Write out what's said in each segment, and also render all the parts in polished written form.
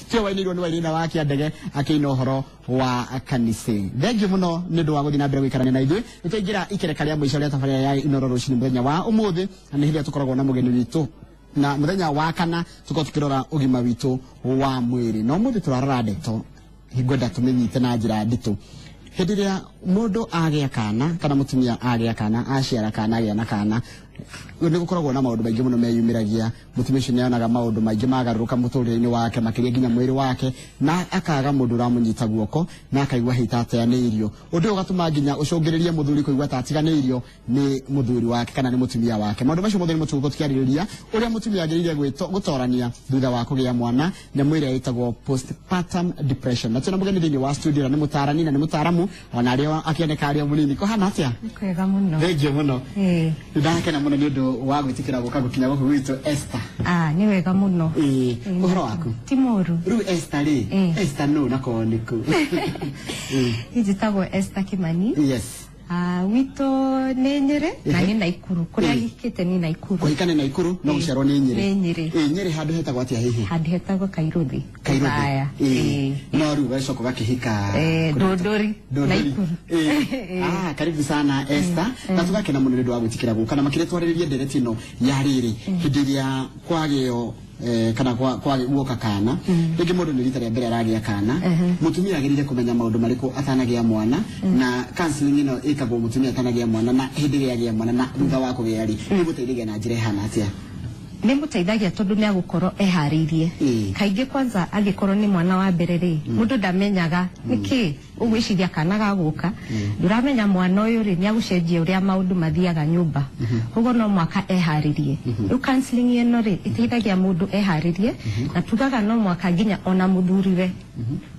Tiwe wainĩirwo nĩ Wainaina wa Kĩandege akĩina ũhoro wa kanitha. Thengiũ mũno nĩ ũndũ wa gũthiĩ na mbere gũikarania na ithuĩ. Nĩ twaingĩra ikereka rĩa mũico rĩa tabarĩra ya Inoro rũcinĩ mũthenya wa ũmũthĩ, na nĩ hĩndĩ ĩrĩa tũkoragwo na mũgeni witũ, na mũthenya wa kana tũkorwo tũkĩrora ũgima witũ wa mwĩrĩ. Na ũmũthĩ tũrarora ndeto ngwenda tũmĩnyite na njĩra nditũ. Hĩndĩ ĩrĩa mũndũ agĩa kana, kana mũtumia agĩa kana, aciara kana, agĩa na kana, nĩ gũkoragwo na maũndũ maingĩ mũno meyumĩragia. Mũtumia ũcio nĩ onaga maũndũ maingĩ magarũrũka mũtũrĩre-inĩ wake, makĩria nginya mwĩrĩ wake, na akaga mũndũ ũramũnyita guoko, na akaigua hĩta ateanĩirio. Ũndũ ũyũ ũgatũma nginya ũcũngĩrĩrie mũthuri kũigua ta atiganĩirio nĩ mũthuri wake kana nĩ mũtumia wake. Maũndũ macio mothe nĩmo tũgũkorwo tũkĩarĩrĩria, ũrĩa mũtumia agĩrĩire gũtorania thutha wa kũgĩa mwana, nyamũ ĩrĩa ĩtagwo postpartum depression. Na twĩna mũgeni thĩinĩ wa studio, na nĩ mũtarani na nĩ mũtaramu, ona arĩa akĩoneka arĩ o mũnini. Kũhana atĩa? Nĩ kwega mũno. Thengiũ mũno. Nĩ ndakena mũno nĩ ũndũ wa gwĩtĩkĩra gũka gũkinya gũkũ gwitũ, Esther. Ah, nĩ wega mũno. Ĩĩ, ũhoro waku? Ti mũru. Rĩu Esther rĩ, Esther nũ na kwao nĩkũ? Niĩ njĩtagwo Esther Kimani. Ah, witũ nĩ Nyĩrĩ na nĩ Naikuru. Kũrĩa hikĩte nĩ Naikuru. Kũhika nĩ Naikuru no gũciarwo nĩ Nyĩrĩ. Nĩ Nyĩrĩ. Ĩĩ, Nyĩrĩ handũ hetagwo atĩa hihi? Handũ hetagwo Kairuthi. Kairuthi. Othaya. Ĩĩ. No rĩu ũgacoka ũgakĩhika Ndũndũri. Ndũndũri. Naikuru. Ĩĩ. Ah, karibu sana Esther. Na tũgakena mũno nĩ ũndũ wa gwĩtĩkĩra gũka na makĩria twarĩrĩrie ndereti ĩno ya rĩrĩ hĩndĩ ĩrĩa kwagĩo kana kwa guoka kana, rĩngĩ mũndũ nĩ rita rĩa mbere aragĩa kana, mũtumia agĩrĩire kũmenya maũndũ marĩkũ atanagĩa mwana, na counseling ĩno ĩkagwo mũtumia atanagĩa mwana na hĩndĩ ĩrĩa agĩa mwana na thutha wa kũgĩa rĩ, ĩgũteithagia na njĩra ĩhana atĩa? Nĩ mũteithagia tondũ nĩ agũkorwo eharĩirie. Kaingĩ kwanza angĩkorwo nĩ mwana wa mbere rĩ, mũndũ ndamenyaga nĩkĩ ũgwĩciria kana gagũka, ndũramenya mwana ũyũ rĩ nĩ agũcenjia ũrĩa maũndũ mathiaga nyũmba, koguo no mwaka eharĩrie. Rĩu counseling ĩno rĩ ĩteithagia mũndũ eharĩrie, na tugaga no mwaka nginya ona mũthuriwe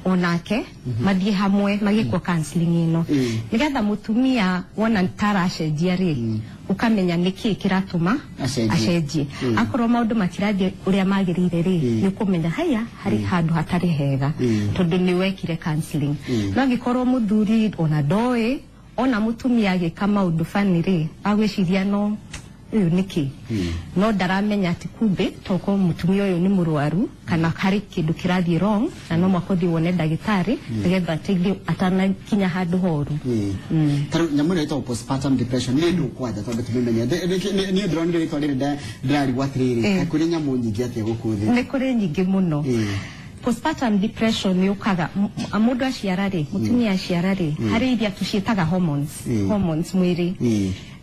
onake mathiĩ hamwe magĩkwo counseling ĩno, nĩgetha mũtumia wona taracenjia rĩ, ũkamenya nĩkĩ kĩratũma acenjie. Acenjie. Akorwo maũndũ matirathiĩ ũrĩa magĩrĩire rĩ, nĩ ũkũmenya haya harĩ handũ hatarĩ hega, tondũ nĩ wekire counseling. No angĩkorwo mũthuri ona ndoĩ, ona mũtumia agĩka maũndũ bani rĩ, agwĩciria no ũyũ nĩkĩ, no ndaramenya atĩ kumbe toko mũtumia ũyũ nĩ mũrwaru kana harĩ kĩndũ kĩrathiĩ wrong, na no mwaka ũthiĩ wone ndagĩtarĩ nĩgetha ateithio atanakinya handũ horu. Tarĩu nyamũ ĩno ĩtagwo postpartum depression nĩ ndũ kwanja twambe tũmĩmenye. Niĩ ndĩronire rĩtwa rĩrĩ ndĩrarigwo atĩrĩrĩ, kaĩ kũrĩ nyamũ nyingĩ atĩa gũkũ thĩ? Nĩ kũrĩ nyingĩ mũno. Postpartum depression nĩ ũkaga mũndũ aciara rĩ, mũtumia aciara rĩ, harĩ iria tũciĩtaga hormones, hormones mwĩrĩ.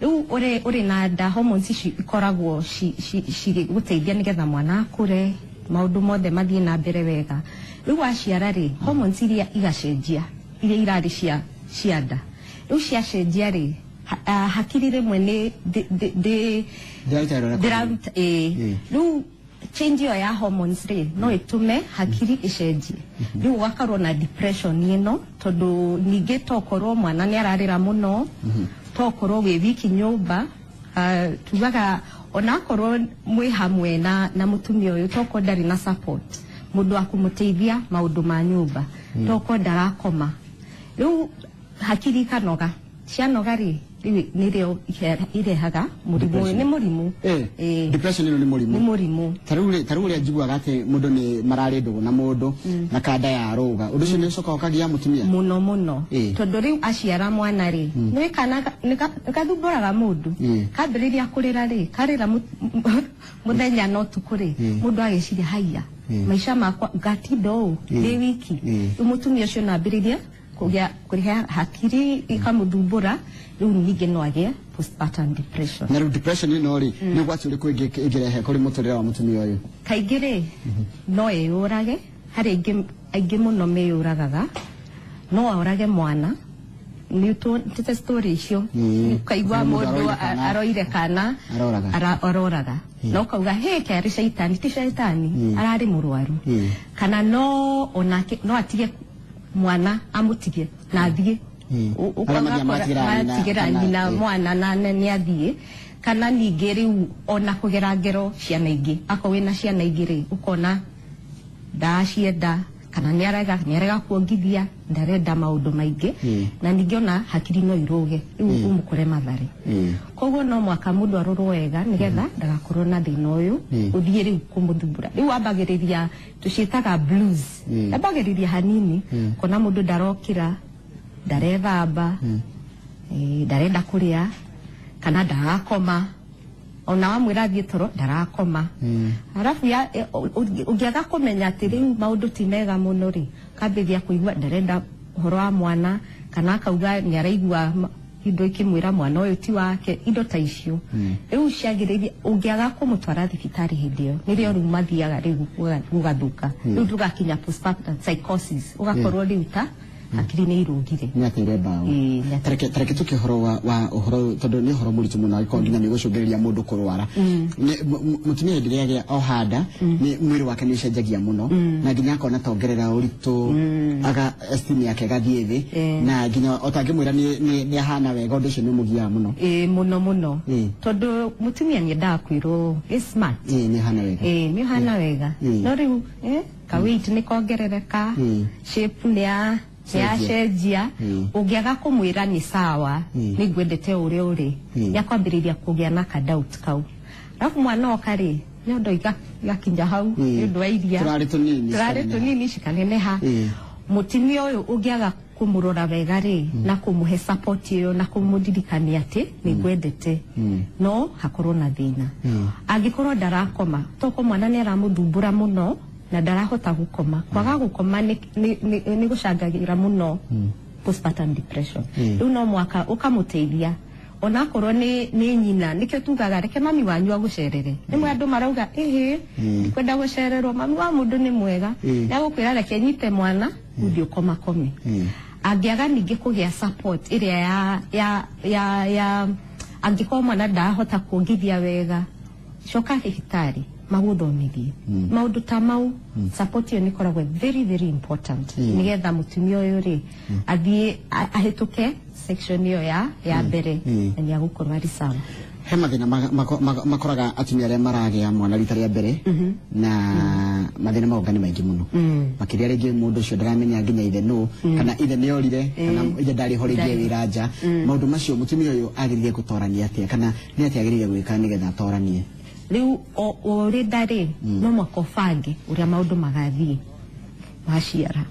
Rĩu ũrĩ na nda, hormones ici ikoragwo cigĩgũteithia nĩgetha mwana akũre, maũndũ mothe mathiĩ na mbere wega. Rĩu waciara rĩ, hormones iria igacenjia, iria irarĩ cia nda, rĩu ciacenjia rĩ, hakiri rĩmwe nĩ ndĩraruta wĩra ũrĩa kwagĩrĩire. Ndĩraruta, ĩĩ. Rĩu change ĩyo ya hormones rĩ no ĩtũme hakiri ĩcenjie, rĩu ũgakorwo na depression ĩno, tondũ ningĩ tokorwo mwana nĩ ararĩra mũno, tokorwo wĩ wiki nyũmba. Tugaga onakorwo mwĩ hamwe na mũtumia ũyũ, tokorwo ndarĩ na support, mũndũ wa kũmũteithia maũndũ ma nyũmba, tokorwo ndarakoma, rĩu hakiri ikanoga. Cianoga rĩ, rĩu nĩrĩo irehaga mũrimũ ũyũ. Nĩ mũrimũ. Ĩĩ. Depression ĩno nĩ mũrimũ? Nĩ mũrimũ. Tarĩu ũrĩa njiguaga atĩ mũndũ nĩ mararĩ ndũgũ na mũndũ na kanda ya rũga, ũndũ ũcio nĩ ũcokaga ũkagĩa mũtumia? Mũno mũno. Tondũ rĩu aciara mwana rĩ, nĩ kana nĩ gathumbũraga mũndũ. Kambĩrĩria kũrĩra rĩ, karĩra mũthenya na ũtukũ rĩ, mũndũ agĩciria haiya, maica makwa ngatinda ũũ ndĩ wiki. Rĩu mũtumia ũcio no ambĩrĩrie kũgĩa kũrĩa hakiri ikamũthumbũra, rĩu ningĩ no agĩe postpartum depression. Na rĩu depression ĩno rĩ, nĩ ũgwati ũrĩkũ ĩngĩrehe kũrĩ mũtũrĩre wa mũtumia ũyũ? Kaingĩ rĩ no eyũrage, harĩ aingĩ aingĩ mũno meyũragaga, no orage mwana. Nĩ tũte story icio, ũkaigua mũndũ mũndũ aroire kana- aroire kana aroraga. Aroraga na ũkauga hĩ kĩarĩ caitani, ti caitani, ararĩ mũrwaru. Kana no onake no atige mwana, amũtige na athiĩ. Arĩa mathiaga matigĩra nyina matigĩra nyina mwana na nĩ athiĩ. Kana ningĩ rĩu ona kũgera ngero ciana ingĩ, akorwo wĩna ciana ingĩ rĩ, ũkona ndacienda. Kana nĩ arega kuongithia, ndarenda maũndũ maingĩ. Na ningĩ ona hakiri no irũge rĩu ũmũkore mathare. Koguo no mwaka mũndũ arorwo wega nĩgetha ndagakorwo na thĩna ũyũ ũthiĩ rĩu kũmũthumbũra. Rĩu wambagĩrĩria, tũciĩtaga blues, yambagĩrĩria hanini, kona mũndũ ndarokĩra, ndarethamba, ndarenda kũrĩa kana ndarakoma, ona wamwĩra athiĩ toro ndarakoma. Arabu ya ũngĩaga kũmenya atĩ rĩu maũndũ ti mega mũno rĩ, kambĩrĩria kũigua ndarenda ũhoro wa mwana, kana akauga nĩ araigua indo ikĩmwĩra mwana ũyũ ti wake, indo ta icio. Rĩu ciagĩrĩire, ũngĩaga kũmũtwara thibitarĩ hĩndĩ ĩyo, nĩrĩo rĩu mathiaga rĩu gũgathũka, rĩu tũgakinya postpartum psychosis, ũgakorwo rĩu ta hakiri nĩ irũgire. Nĩ ateire mbaũ. Ĩĩ, nĩ Tareke tuke ũhoro wa ũhoro ũyũ, tondũ nĩ ũhoro mũritũ mũno angĩkorwo nginya nĩ ũgũcũngĩrĩria mũndũ kũrwara. Mũtumia hĩndĩ ĩrĩa agĩa ohanda, nĩ mwĩrĩ wake nĩ ũcenjagia mũno, na nginya akona tongerera ũritũ, aga esteem yake ĩgathiĩ thĩ, na nginya otangĩmwĩra nĩ ahana wega, ũndũ ũcio nĩ ũmũgiaga mũno. Ĩĩ, mũno mũno, tondũ mũtumia nĩ endaga kwĩrwo ĩ smart. Ĩĩ, nĩ ahana wega. Ĩĩ, nĩ ũhana wega. No rĩu ka weight nĩ kongerereka, shape nĩ Cenjia. yacenjia. Ũngĩaga kũmwĩra nĩ sawa, nĩ ngwendete o ũrĩa ũrĩ, nĩ akwambĩrĩria kũgĩa na ka doubt kau. Arabu mwana oka rĩ, nyondo igakinya hau nĩ ũndũ wa iria. Tũrarĩ tũnini, tũrarĩ cikaneneha. Tũnini cikaneneha. Mũtumia ũyũ ũngĩaga kũmũrora wega rĩ, na kũmũhe support ĩyo na kũmũririkania atĩ nĩ ngwendete, no hakorwo na thĩna. Angĩkorwo ndarakoma, toko mwana nĩ aramũthumbũra mũno na ndarahota gũkoma, kwaga gũkoma nĩ gũcangagĩra mũno postpartum depression. Rĩu no mwaka ũkamũteithia, onakorwo nĩ nyina. Nĩkĩo tugaga reke mami wanyu agũcerere. Rĩmwe andũ marauga, ĩhĩ, ndikwenda gũcererwo. Mami wa mũndũ nĩ mwega, nĩ agũkwĩra reke nyite mwana, ũthiĩ ũkomakome. Angĩaga ningĩ kũgĩa support ĩrĩa ya angĩkorwo mwana ndahota kuongithia wega, coka thibitarĩ magũthomithie maũndũ ta mau. Support ĩyo nĩ ĩkoragwo very very important, nĩgetha mũtumia ũyũ rĩ athiĩ ahĩtũke section ĩyo ya mbere, na nĩ agũkorwo arĩ sawa. He mathĩna makoraga atumia arĩa maragĩa mwana rita rĩa mbere, na mathĩna mau nĩ maingĩ mũno, makĩria rĩngĩ mũndũ ũcio ndaramenya nginya ithe nũ, kana ithe nĩ orire, kana ithe ndarĩ ho rĩngĩ wĩra nja. Maũndũ macio mũtumia ũyũ agĩrĩire gũtorania atĩa, kana nĩ atĩa agĩrĩire gwĩka nĩgetha atoranie? Rĩu ũrĩ ndarĩ, no mwaka ũbange ũrĩa maũndũ magathiĩ waciara.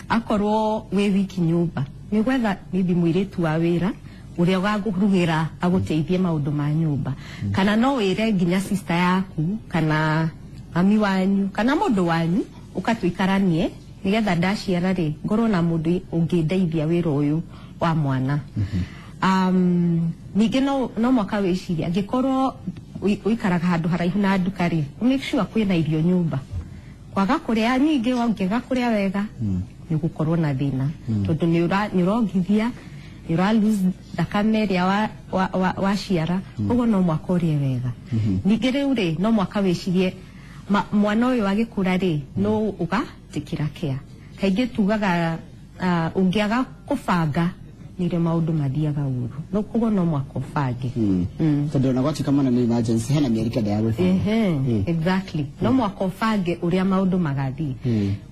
Akorwo wĩ wiki nyũmba, nĩ gwetha maybe mũirĩtu wa wĩra ũrĩa ũgakũrugĩra, agũteithie maũndũ ma nyũmba, kana no wĩre nginya sister yaku kana mami wanyu kana mũndũ wanyu ũkatũikaranie, nĩgetha ndaciara rĩ, ngorwo na mũndũ ũngĩndeithia wĩra ũyũ wa mwana. Ningĩ no mwaka wĩcirie, angĩkorwo ũikaraga handũ haraihu na nduka rĩ, make sure kwĩna irio nyũmba. Kwaga kũrĩa nyingĩ, ũngĩaga kũrĩa wega, nĩ ũgũkorwo na thĩna, tondũ nĩ ũrongithia, nĩ ũra lose thakame ĩrĩa waciara. Koguo no mwaka ũrĩe wega. Ningĩ rĩu rĩ, no mwaka wĩcirie mwana ũyũ agĩkũra rĩ, no ũgatĩkĩra kĩa. Kaingĩ tugaga ũngĩaga kũbanga, nĩrĩo maũndũ mathiaga ũru. No koguo no mwaka ũbange. Tondũ ona gwatuĩka mwana nĩ emergency, hena mĩeri 9 ya gwĩbanga. Ehe, exactly, no mwaka ũbange ũrĩa maũndũ magathiĩ.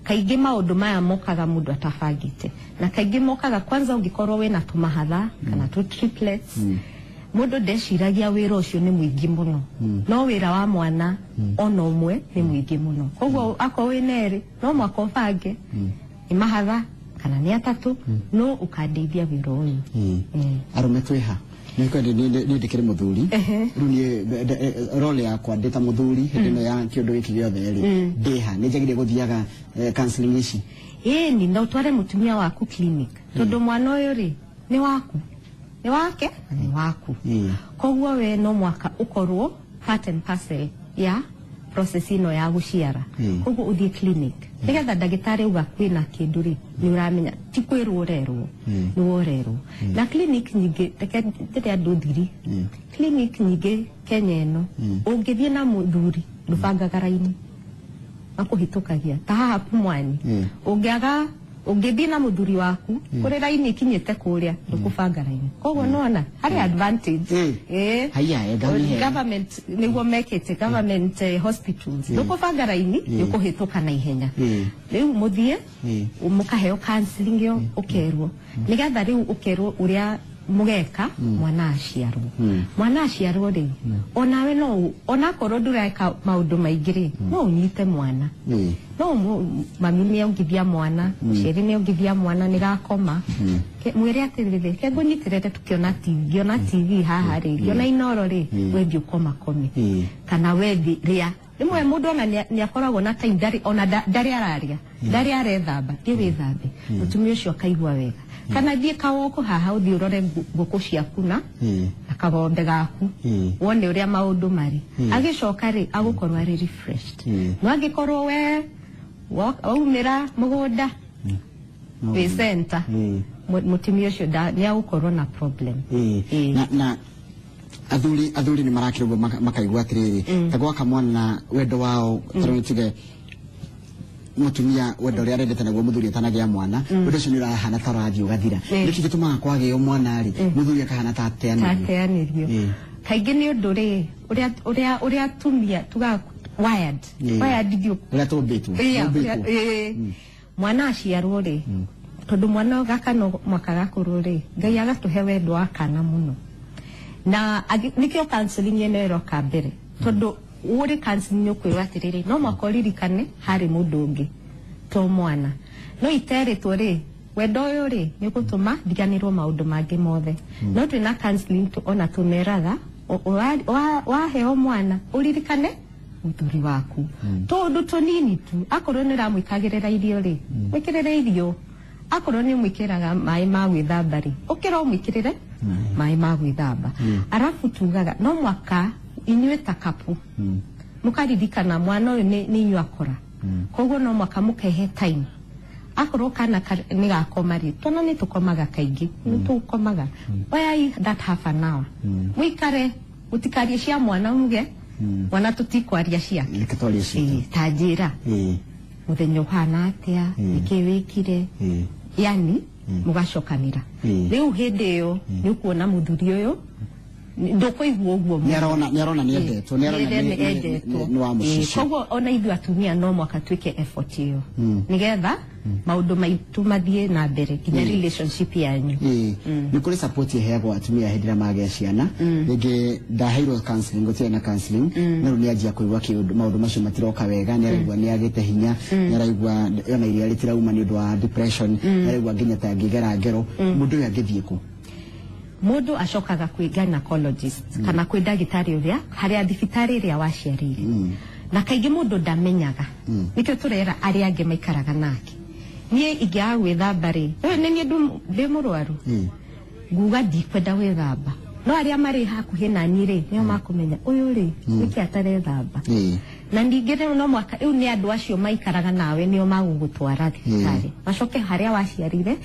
Kaingĩ maũndũ maya mokaga mũndũ atabangĩte, na kaingĩ mokaga kwanza ũngĩkorwo wĩna tũmahatha kana tũ triplets. Mũndũ ndeciragia wĩra ũcio nĩ mũingĩ mũno, no wĩra wa mwana ona ũmwe nĩ mũingĩ mũno. Koguo akorwo wĩna erĩ, no mwaka ũbange nĩ mahatha kana nĩ atatũ, no ũkandeithia wĩra ũyũ. Arũme twĩha nĩ ndĩkĩrĩ mũthuri rĩu niĩ, role yakwa ndĩ ta mũthuri hĩndĩ ĩno ya kĩũndũ gĩkĩ gĩothe rĩ, ndĩha nĩ njagĩrĩire gũthiaga counseling ici? Ĩni, na ũtware mũtumia waku clinic, tondũ mwana ũyũ rĩ, nĩ waku, nĩ wake na nĩ waku. Koguo we no mwaka ũkorwo part and parcel ya process ĩno ya gũciara. Koguo ũthiĩ clinic nĩgetha ndagĩtarĩ auga kwĩna kĩndũ rĩ, nĩ ũramenya ti kwĩrwo ũrerwo, nĩ worerwo. Na clinic nyingĩ, reke ndĩre andũ thiri, clinic nyingĩ Kenya ĩno, ũngĩthiĩ na mũthuri ndũbangaga raini, makũhĩtũkagia. Ta haha Pumwani, ũngĩaga Ũngĩthiĩ na mũthuri waku kũrĩ raini ikinyĩte kũrĩa, ndũkũbanga raini. Koguo nona harĩ advantage. Ĩĩ. Haiya, ngau nĩ hega. Government nĩguo mekĩte, government hospitals, ndũkũbanga raini, nĩ ũkũhĩtũka na ihenya. Rĩu mũthiĩ mũkaheo counseling ĩyo, ũkerwo nĩgetha rĩu ũkerwo ũrĩa mũgeka mwana aciarwo. Mwana aciarwo rĩ, onawe no onakorwo ndũreka maũndũ maingĩ rĩ, no ũnyite mwana. No mami nĩ ongithia mwana, mũciari nĩ ongithia mwana nĩ gakoma. Mwĩre atĩrĩrĩ, ke ngũnyitĩrĩre tũkĩona TV, ngĩona TV haha rĩ, ngĩona Inoro rĩ, wethi ũkoma kome. Kana wethi rĩa rĩmwe mũndũ ona nĩ akoragwo na time ndarĩ ona ndarĩ ararĩa, ndarĩ arethamba, thiĩ wĩthambe, mũtumia ũcio akaigua wega. Kana thiĩ kawoko haha, ũthiĩ ũrore ngũkũ ciaku na na kagombe gaku, wone ũrĩa maũndũ marĩ. Agĩcoka rĩ, agũkorwo arĩ refreshed. No angĩkorwo we waumĩra mũgũnda wĩ center, mũtumia ũcio nĩ agũkorwo na problem. Na athuri nĩ marakĩra ũguo makaigua atĩrĩrĩ, ta gwaka mwana wendo wao, tondũ tuge mutumia wendo ũrĩa arendete naguo mũthuri atanagĩa mwana, wendo ũcio nĩ ũrahana ta ũrathiĩ ũgathira. Nĩkĩ gĩtũmaga kwagĩo mwana rĩ, mũthuri akahana ta ateanĩrio? Tateanĩrio. Kaingĩ nĩ ũndũ rĩ, ũrĩa atumia tugaga wired. Wired ndio ũrĩa tũmbĩtwo. Tũmbĩtwo. Mwana aciarwo rĩ, tondũ mwana gaka no mwaka gakorwo rĩ, Ngai agatũhe wendo wa kana mũno, na nĩkĩo counseling ĩno ĩroka mbere, tondũ ũrĩ counseling nĩ ũkwĩrwo atĩrĩrĩ, no mwaka ũririkane harĩ mũndũ ũngĩ to mwana, no iterĩtwo rĩ, wendo ũyũ rĩ nĩ ũgũtũma ndiganĩrwo maũndũ mangĩ mothe. No twĩna counseling ona tũmeraga waheo mwana ũririkane mũthuri waku, tũndũ tũnini tu, akorwo nĩ ũramwĩkagĩrĩra irio rĩ, mwĩkĩrĩre irio, akorwo nĩ ũmwĩkĩraga maĩ ma gwĩthamba rĩ, ũkĩra ũmwĩkĩrĩre maĩ ma gwĩthamba. Arabu tugaga no mwaka inyuĩ ta kapu mũkaririkana mwana ũyũ nĩ inyuĩ akora, koguo no mwaka mũkehe time. Akorwo kana nĩ gakoma rĩ, twana nĩ tũkomaga kaingĩ, nĩ tũkomaga, oyai that half an hour mũikare, mũtikarie cia mwana, muge mwana tũtikwaria ciake. Reke twarie citũ. Ĩĩ, ta njĩra mũthenya ũhana atĩa, nĩkĩ wĩkire, yani mũgacokanĩra. Rĩu hĩndĩ ĩyo nĩ ũkuona mũthuri ũyũ ndũkũigua ũguo nĩ arona, nĩ arona nĩ endetwo, nĩ arona endetwo. Nĩ wa mũcicio. Koguo ona ithuĩ atumia no mwaka twĩke effort ĩyo nĩgetha maũndũ maitũ mathiĩ na mbere nginya relationship yanyu. Nĩ kũrĩ support ĩheagwo atumia hĩndĩ ĩrĩa magĩa ciana? Rĩngĩ ndaheirwo counseling, gũtirĩ na counseling, no rĩu nĩanjia kũigua kĩũndũ maũndũ macio matiroka wega, nĩ araigua nĩ agĩte hinya, nĩ araigua ona iria rĩtirauma nĩ ũndũ wa depression, nĩ araigua nginya ta angĩgera ngero, mũndũ ũyũ angĩthiĩ kũ? Mũndũ acokaga kwĩ gynecologist kana kwĩ ndagĩtarĩ ũrĩa harĩa thibitarĩ ĩrĩa waciarĩire, na kaingĩ mũndũ ndamenyaga, nĩkĩo tũrera arĩa angĩ maikaraga nake. Niĩ ingĩaga gwĩthamba rĩ, nĩ niĩ ndĩ mũrwaru, nguga ndikwenda gwĩthamba, no arĩa marĩ hakuhĩ na niĩ rĩ, nĩo makũmenya ũyũ rĩ nĩkĩ atarethamba. Na ningĩ rĩu no mwaka rĩu nĩ andũ acio maikaraga nawe nĩo magũgũtwara thibitarĩ, macoke harĩa waciarire,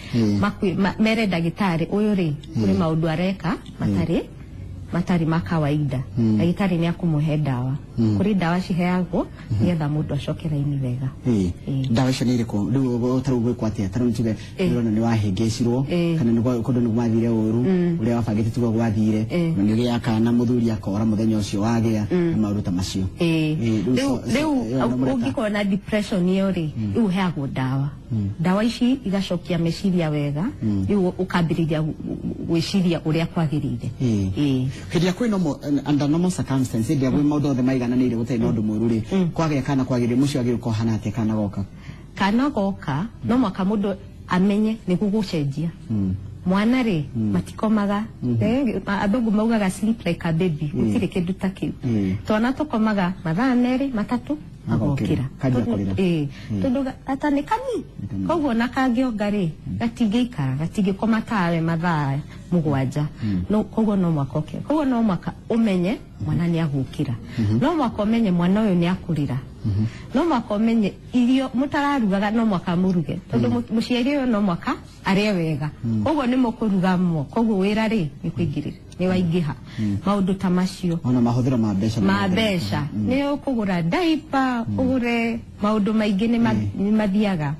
mere ndagĩtarĩ ũyũ rĩ kũrĩ maũndũ areka matarĩ ma kawaida. Ndagĩtarĩ nĩ akũmũhe ndawa, kũrĩ ndawa ciheagwo nĩgetha mũndũ acoke raini wega. Ndawa icio nĩ irĩkũ rĩu? Tarĩu gwĩkwo atĩa? Tarĩu tuge nĩũrona nĩ wahĩngĩcirwo kana nĩ kũndũ nĩ gwathire ũru, ũrĩa wabangĩte tuge gwathire, na nĩ ũgĩaga kana mũthuri akora mũthenya ũcio wagĩa na maũndũ ta macio. Rĩu Rĩu rĩu ĩyo nĩ mũreka. Ũngĩkorwo na depression ĩyo rĩ, rĩu ũheagwo ndawa, ndawa ici igacokia meciria wega, rĩu ũkambĩrĩria gwĩciria ũrĩa kwagĩrĩire. Hĩndĩ ĩrĩa kwĩ normal, under normal circumstances, hĩndĩ ĩrĩa kwĩ maũndũ othe maigananĩire, gũtarĩ na ũndũ mũũru rĩ, kwagĩa kana kwagĩrĩire mũciĩ wagĩrĩire gũkorwo hana atĩa kana goka? Kana goka no mwaka mũndũ amenye nĩ gũgũcenjia. Mwana rĩ, matikomaga. Athũngũ maugaga sleep like a baby, gũtirĩ kĩndũ ta kĩu. Twana tũkomaga mathaa 2, 3, Agokĩra. agokĩra. Kanjia kũrĩra. Tondũ ata nĩ kani, koguo ona kangĩonga rĩ, gatingĩikara, gatingĩkoma tawe mathaa 7. No koguo no mwaka ũke, koguo no mwaka ũmenye mwana nĩ agũkĩra, no mwaka ũmenye mwana ũyũ nĩ akũrĩra, no mwaka ũmenye irio mũtararugaga no mwaka mũruge, tondũ mũciari ũyũ no mwaka arĩe wega, koguo nĩ mũkũruga mo, koguo wĩra rĩ nĩ kũingĩrĩra. Nĩ waingĩha, maũndũ ta macio. Ona mahũthĩro ma mbeca. Ma mbeca, nĩ ũkũgũra diaper, ũgũre maũndũ maingĩ, nĩ mathiaga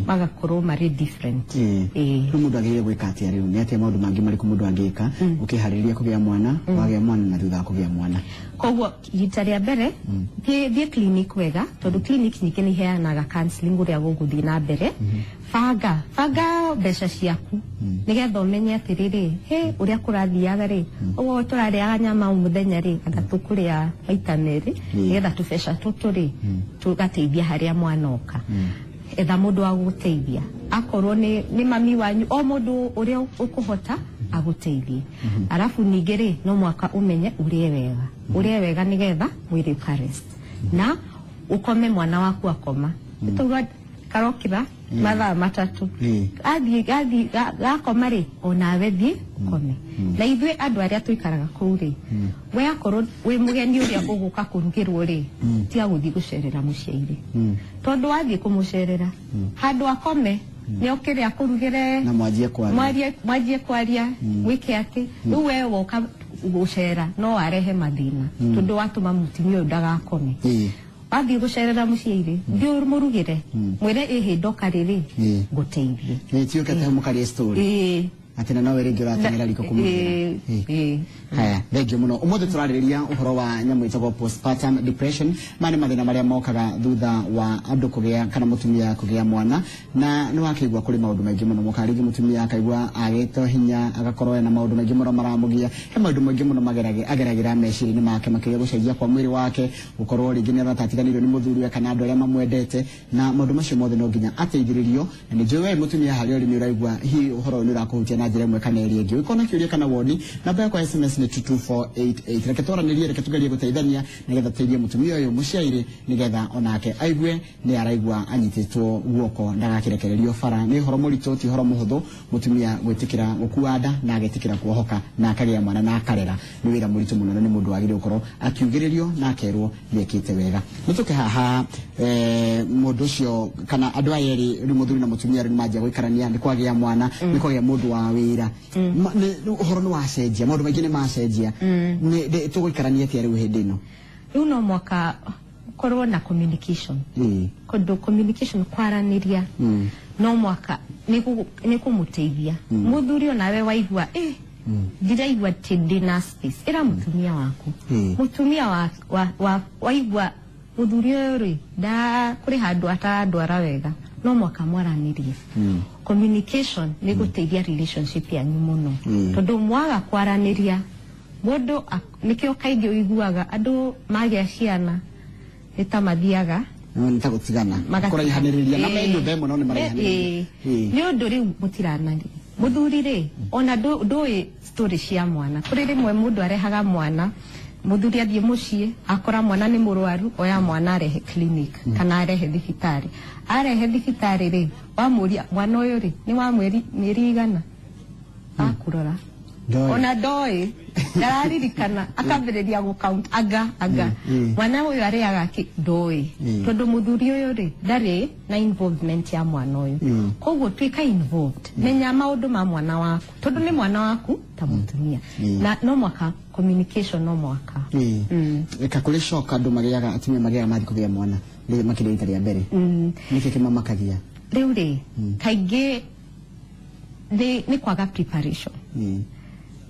magakorwo marĩ different. Ĩĩ. Rĩu mũndũ agĩrĩire gwĩka atĩa rĩu? Nĩ atĩa, maũndũ mangĩ marĩkũ mũndũ angĩka ũkĩharĩrĩria kũgĩa mwana, wagĩa mwana na thutha wa kũgĩa mwana? Koguo rita rĩa mbere, thiĩ clinic wega, tondũ clinic nyingĩ nĩ iheanaga counseling ũrĩa gũgũthiĩ na mbere. Banga mbeca ciaku nĩgetha ũmenye atĩrĩrĩ, he ũrĩa kũrathiaga rĩ, ũguo tũrarĩaga nyama o mũthenya rĩ, anga tũkũrĩa maita merĩ, nĩgetha tũbeca tũtũ rĩ tũgateithia harĩa mwana oka. Etha mũndũ wa gũgũteithia, akorwo nĩ mami wanyu, o mũndũ ũrĩa ũkũhota agũteithie. Arabu ningĩ rĩ, no mwaka ũmenye ũrĩe wega, ũrĩe wega nĩgetha mwĩrĩ ũkarest na ũkome mwana waku akoma. Tauga karokĩra mathaa 3, athiĩ gakoma rĩ, onawe thiĩ ũkome. Na ithuĩ andũ arĩa tũikaraga kũu rĩ, we akorwo wĩ mũgeni ũrĩa ũgũka kũrugĩrwo rĩ, tiga gũthiĩ gũcerera mũciairĩ, tondũ wathiĩ kũmũcerera handũ akome nĩ okĩre akũrugĩre na mwanjie kwaria. Mwanjie kwaria, gwĩke atĩ rĩu we woka gũcera no arehe mathĩna, tondũ watũma mũtumia ũyũ ndagakome. Wathiĩ gũcerera mũciairĩ, thiĩ ũmũrugĩre, mwĩre ĩhĩ ndoka rĩrĩ ngũteithie. Ĩĩ, ti ũkĩte mũkarie story atĩ na nowe rĩngĩ ũrateng'era riko kũmũrugĩra. Ĩĩ. Haya, thengiũ mũno. Ũmũthĩ tũrarĩrĩria ũhoro wa nyamũ ĩtagwo postpartum depression. Maya nĩ mathĩna marĩa mokaga thutha wa andũ kũgĩa kana mũtumia kũgĩa mwana, na nĩ wakĩigua kũrĩ maũndũ maingĩ mũno mokaga. Rĩngĩ mũtumia akaigua agĩte hinya, agakorwo ena maũndũ maingĩ mũno maramũgia, he maũndũ maingĩ mũno ageragĩra meciria-inĩ make, makĩria gũcenjia kwa mwĩrĩ wake, gũkorwo rĩngĩ nĩ arona ta atiganĩirio nĩ mũthuriwe kana andũ arĩa mamwendete, na maũndũ macio mothe no nginya ateithĩrĩrio. Na nĩ njũĩ we mũtumia harĩa ũrĩ nĩ ũraigua hihi ũhoro ũyũ nĩ ũrakũhutia na njĩra ĩmwe kana ĩrĩa ĩngĩ. Ũngĩkorwo na kĩũria kana woni, namba yakwa ya SMS nĩ 22488. Reke twaranĩrie, reke tũgerie gũteithania nĩgetha tũteithie mũtumia ũyũ mũciairĩ, nĩgetha onake aigue nĩ araigua anyitĩtwo guoko, ndagakĩrekererio bara. Nĩ ũhoro mũritũ, ti ũhoro mũhũthũ mũtumia gwĩtĩkĩra gũkua nda na agetĩkĩra kuohoka na akagĩa mwana na akarera. Nĩ wĩra mũritũ mũno, na nĩ mũndũ wagĩrĩirwo gũkorwo akiugĩrĩrio na akerwo nĩ ekĩte wega. Nĩ tũke haha, mũndũ ũcio kana andũ aya erĩ rĩu, mũthuri na mũtumia, rĩu nĩ manjia gũikarania, nĩ kwagĩa mwana, nĩ kwagĩa mũndũ wa wĩra. Ũhoro nĩ wacenjia, maũndũ maingĩ nĩ macenjia. Tũgũikarania atĩa rĩu hĩndĩ ĩno? Rĩu no mwaka korwo na communication, kũndũ communication, kwaranĩria, no mwaka nĩ kũmũteithia mũthuri. Onawe waigua ndiraigua atĩ ndĩna space, ĩra mũtumia waku. Mũtumia wa waigua mũthuri ũyũ rĩ, nda kũrĩ handũ atarandwara wega, no mwaka mwaranĩrie. Communication nĩ gũteithia relationship yanyu mũno, tondũ mwaga kwaranĩria mũndũ nĩkĩo kaingĩ ũiguaga andũ magĩa ciana nĩ ta mathiaga No, nĩ ta gũtigana, kũraihanĩrĩria na me nyũmba ĩmwe no nĩ maraihanĩrĩria. Nĩ ũndũ rĩu mũtiranarĩ. Mũthuri rĩ, ona ndũĩ story cia mwana. Kũrĩ rĩmwe mũndũ arehaga mwana, mũthuri athiĩ mũciĩ akora mwana nĩ mũrwaru, oya mwana arehe clinic kana arehe thibitarĩ. Arehe thibitarĩ rĩ, wamũria mwana ũyũ rĩ nĩ wa mweri mĩeri igana, akũrora Ndoĩ. Ona ndoĩ, ndararirikana, akambĩrĩria gũ count anga mwana ũyũ arĩaga kĩ, ndoĩ, tondũ mũthuri ũyũ rĩ ndarĩ na involvement ya mwana ũyũ. Koguo tuĩka involved, menya maũndũ ma mwana waku, tondũ nĩ mwana waku ta mũtumia, na no mwaka communication, no mwaka. Reka kũrĩ shock andũ magĩaga, atumia magĩaga mathiĩ kũgĩa mwana makĩria rita rĩa mbere. Nĩkĩ kĩmamakagia? Rĩu rĩ, kaingĩ nĩ kwaga preparation.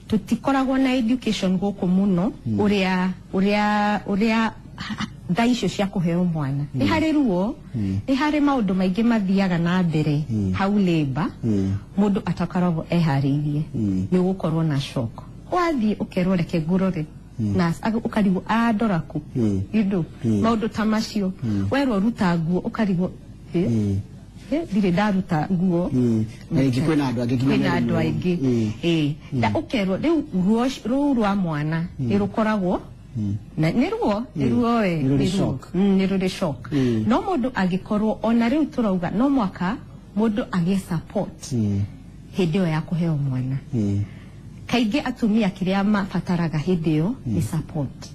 Tutikoragwo na education gũkũ mũno ũrĩa thaa icio cia kũheo mwana nĩ harĩ ruo, nĩ harĩ maũndũ maingĩ mathiaga na mbere hau labour, mũndũ atakoragwo eharĩirie. Nĩ ũgũkorwo na shock, wathiĩ ũkerwo reke ngũrore na ũkarigwo arandora kũ. Maũndũ ta macio, werwo ruta nguo ũkarigwo, "Eh, ndirĩ ndaruta nguo." Na rĩngĩ kwĩna andũ angĩ nginya kwĩna merĩ andũ ruo. aingĩ. Ĩĩ, na ũkerwo rĩu ruo rũu rwa mwana nĩ rũkoragwo na nĩ ruo, nĩ ruo we. Nĩ rũrĩ Nĩ ruo. shock. Nĩ rũrĩ shock. No mũndũ angĩkorwo ona rĩu tũrauga no mwaka mũndũ agĩe support hĩndĩ ĩyo ya kũheo mwana. Kaingĩ atumia kĩrĩa mabataraga hĩndĩ ĩyo nĩ support,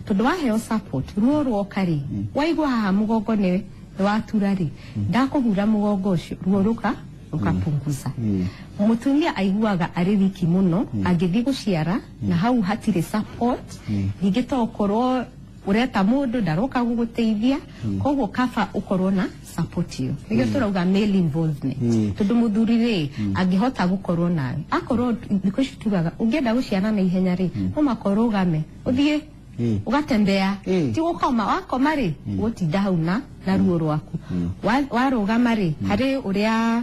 tondũ waheo support, ruo ruoka rĩ, waigua haha mũgongo nĩ watura rĩ, ndakũhura mũgongo ũcio, ruo rũka Ũkapunguza. Mũtumia aiguaga arĩ wiki mũno angĩthiĩ gũciara na hau hatirĩ support. Ningĩ to ũkorwo ũreta mũndũ ndaroka gũgũteithia, koguo kaba ũkorwo na support ĩyo. Nĩkĩo tũrauga male involvement, tondũ mũthuri rĩ angĩhota gũkorwo nawe, akorwo thikũ ici tugaga ũngĩenda gũciara na ihenya rĩ, no mũhaka ũrũgame ũthiĩ ũgatembea. Ti gũkoma, wakoma rĩ ũgũtinda hau na ruo rwaku. Warũgama rĩ, harĩ ũrĩa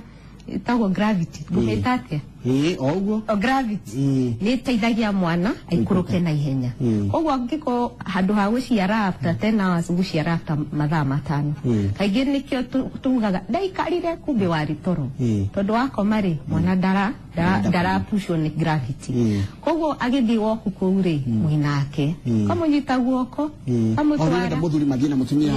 ĩtagwo gravity, ngũmĩta atĩa? Ĩĩ, o ũguo. O gravity nĩ ĩteithagia mwana aikũrũke na ihenya. Koguo angĩkorwo handũ ha gũciara after 10 hours ũgũciara after mathaa 5. Kaingĩ nĩkĩo tugaga ndaikarire kumbe warĩ toro, tondũ wakoma rĩ mwana ndarapushwo nĩ gravity. Koguo agĩthiĩ woku kũu rĩ, mwĩnake kamũnyita guoko, kamũtwara. O mũthuri mathiĩ na mũtumia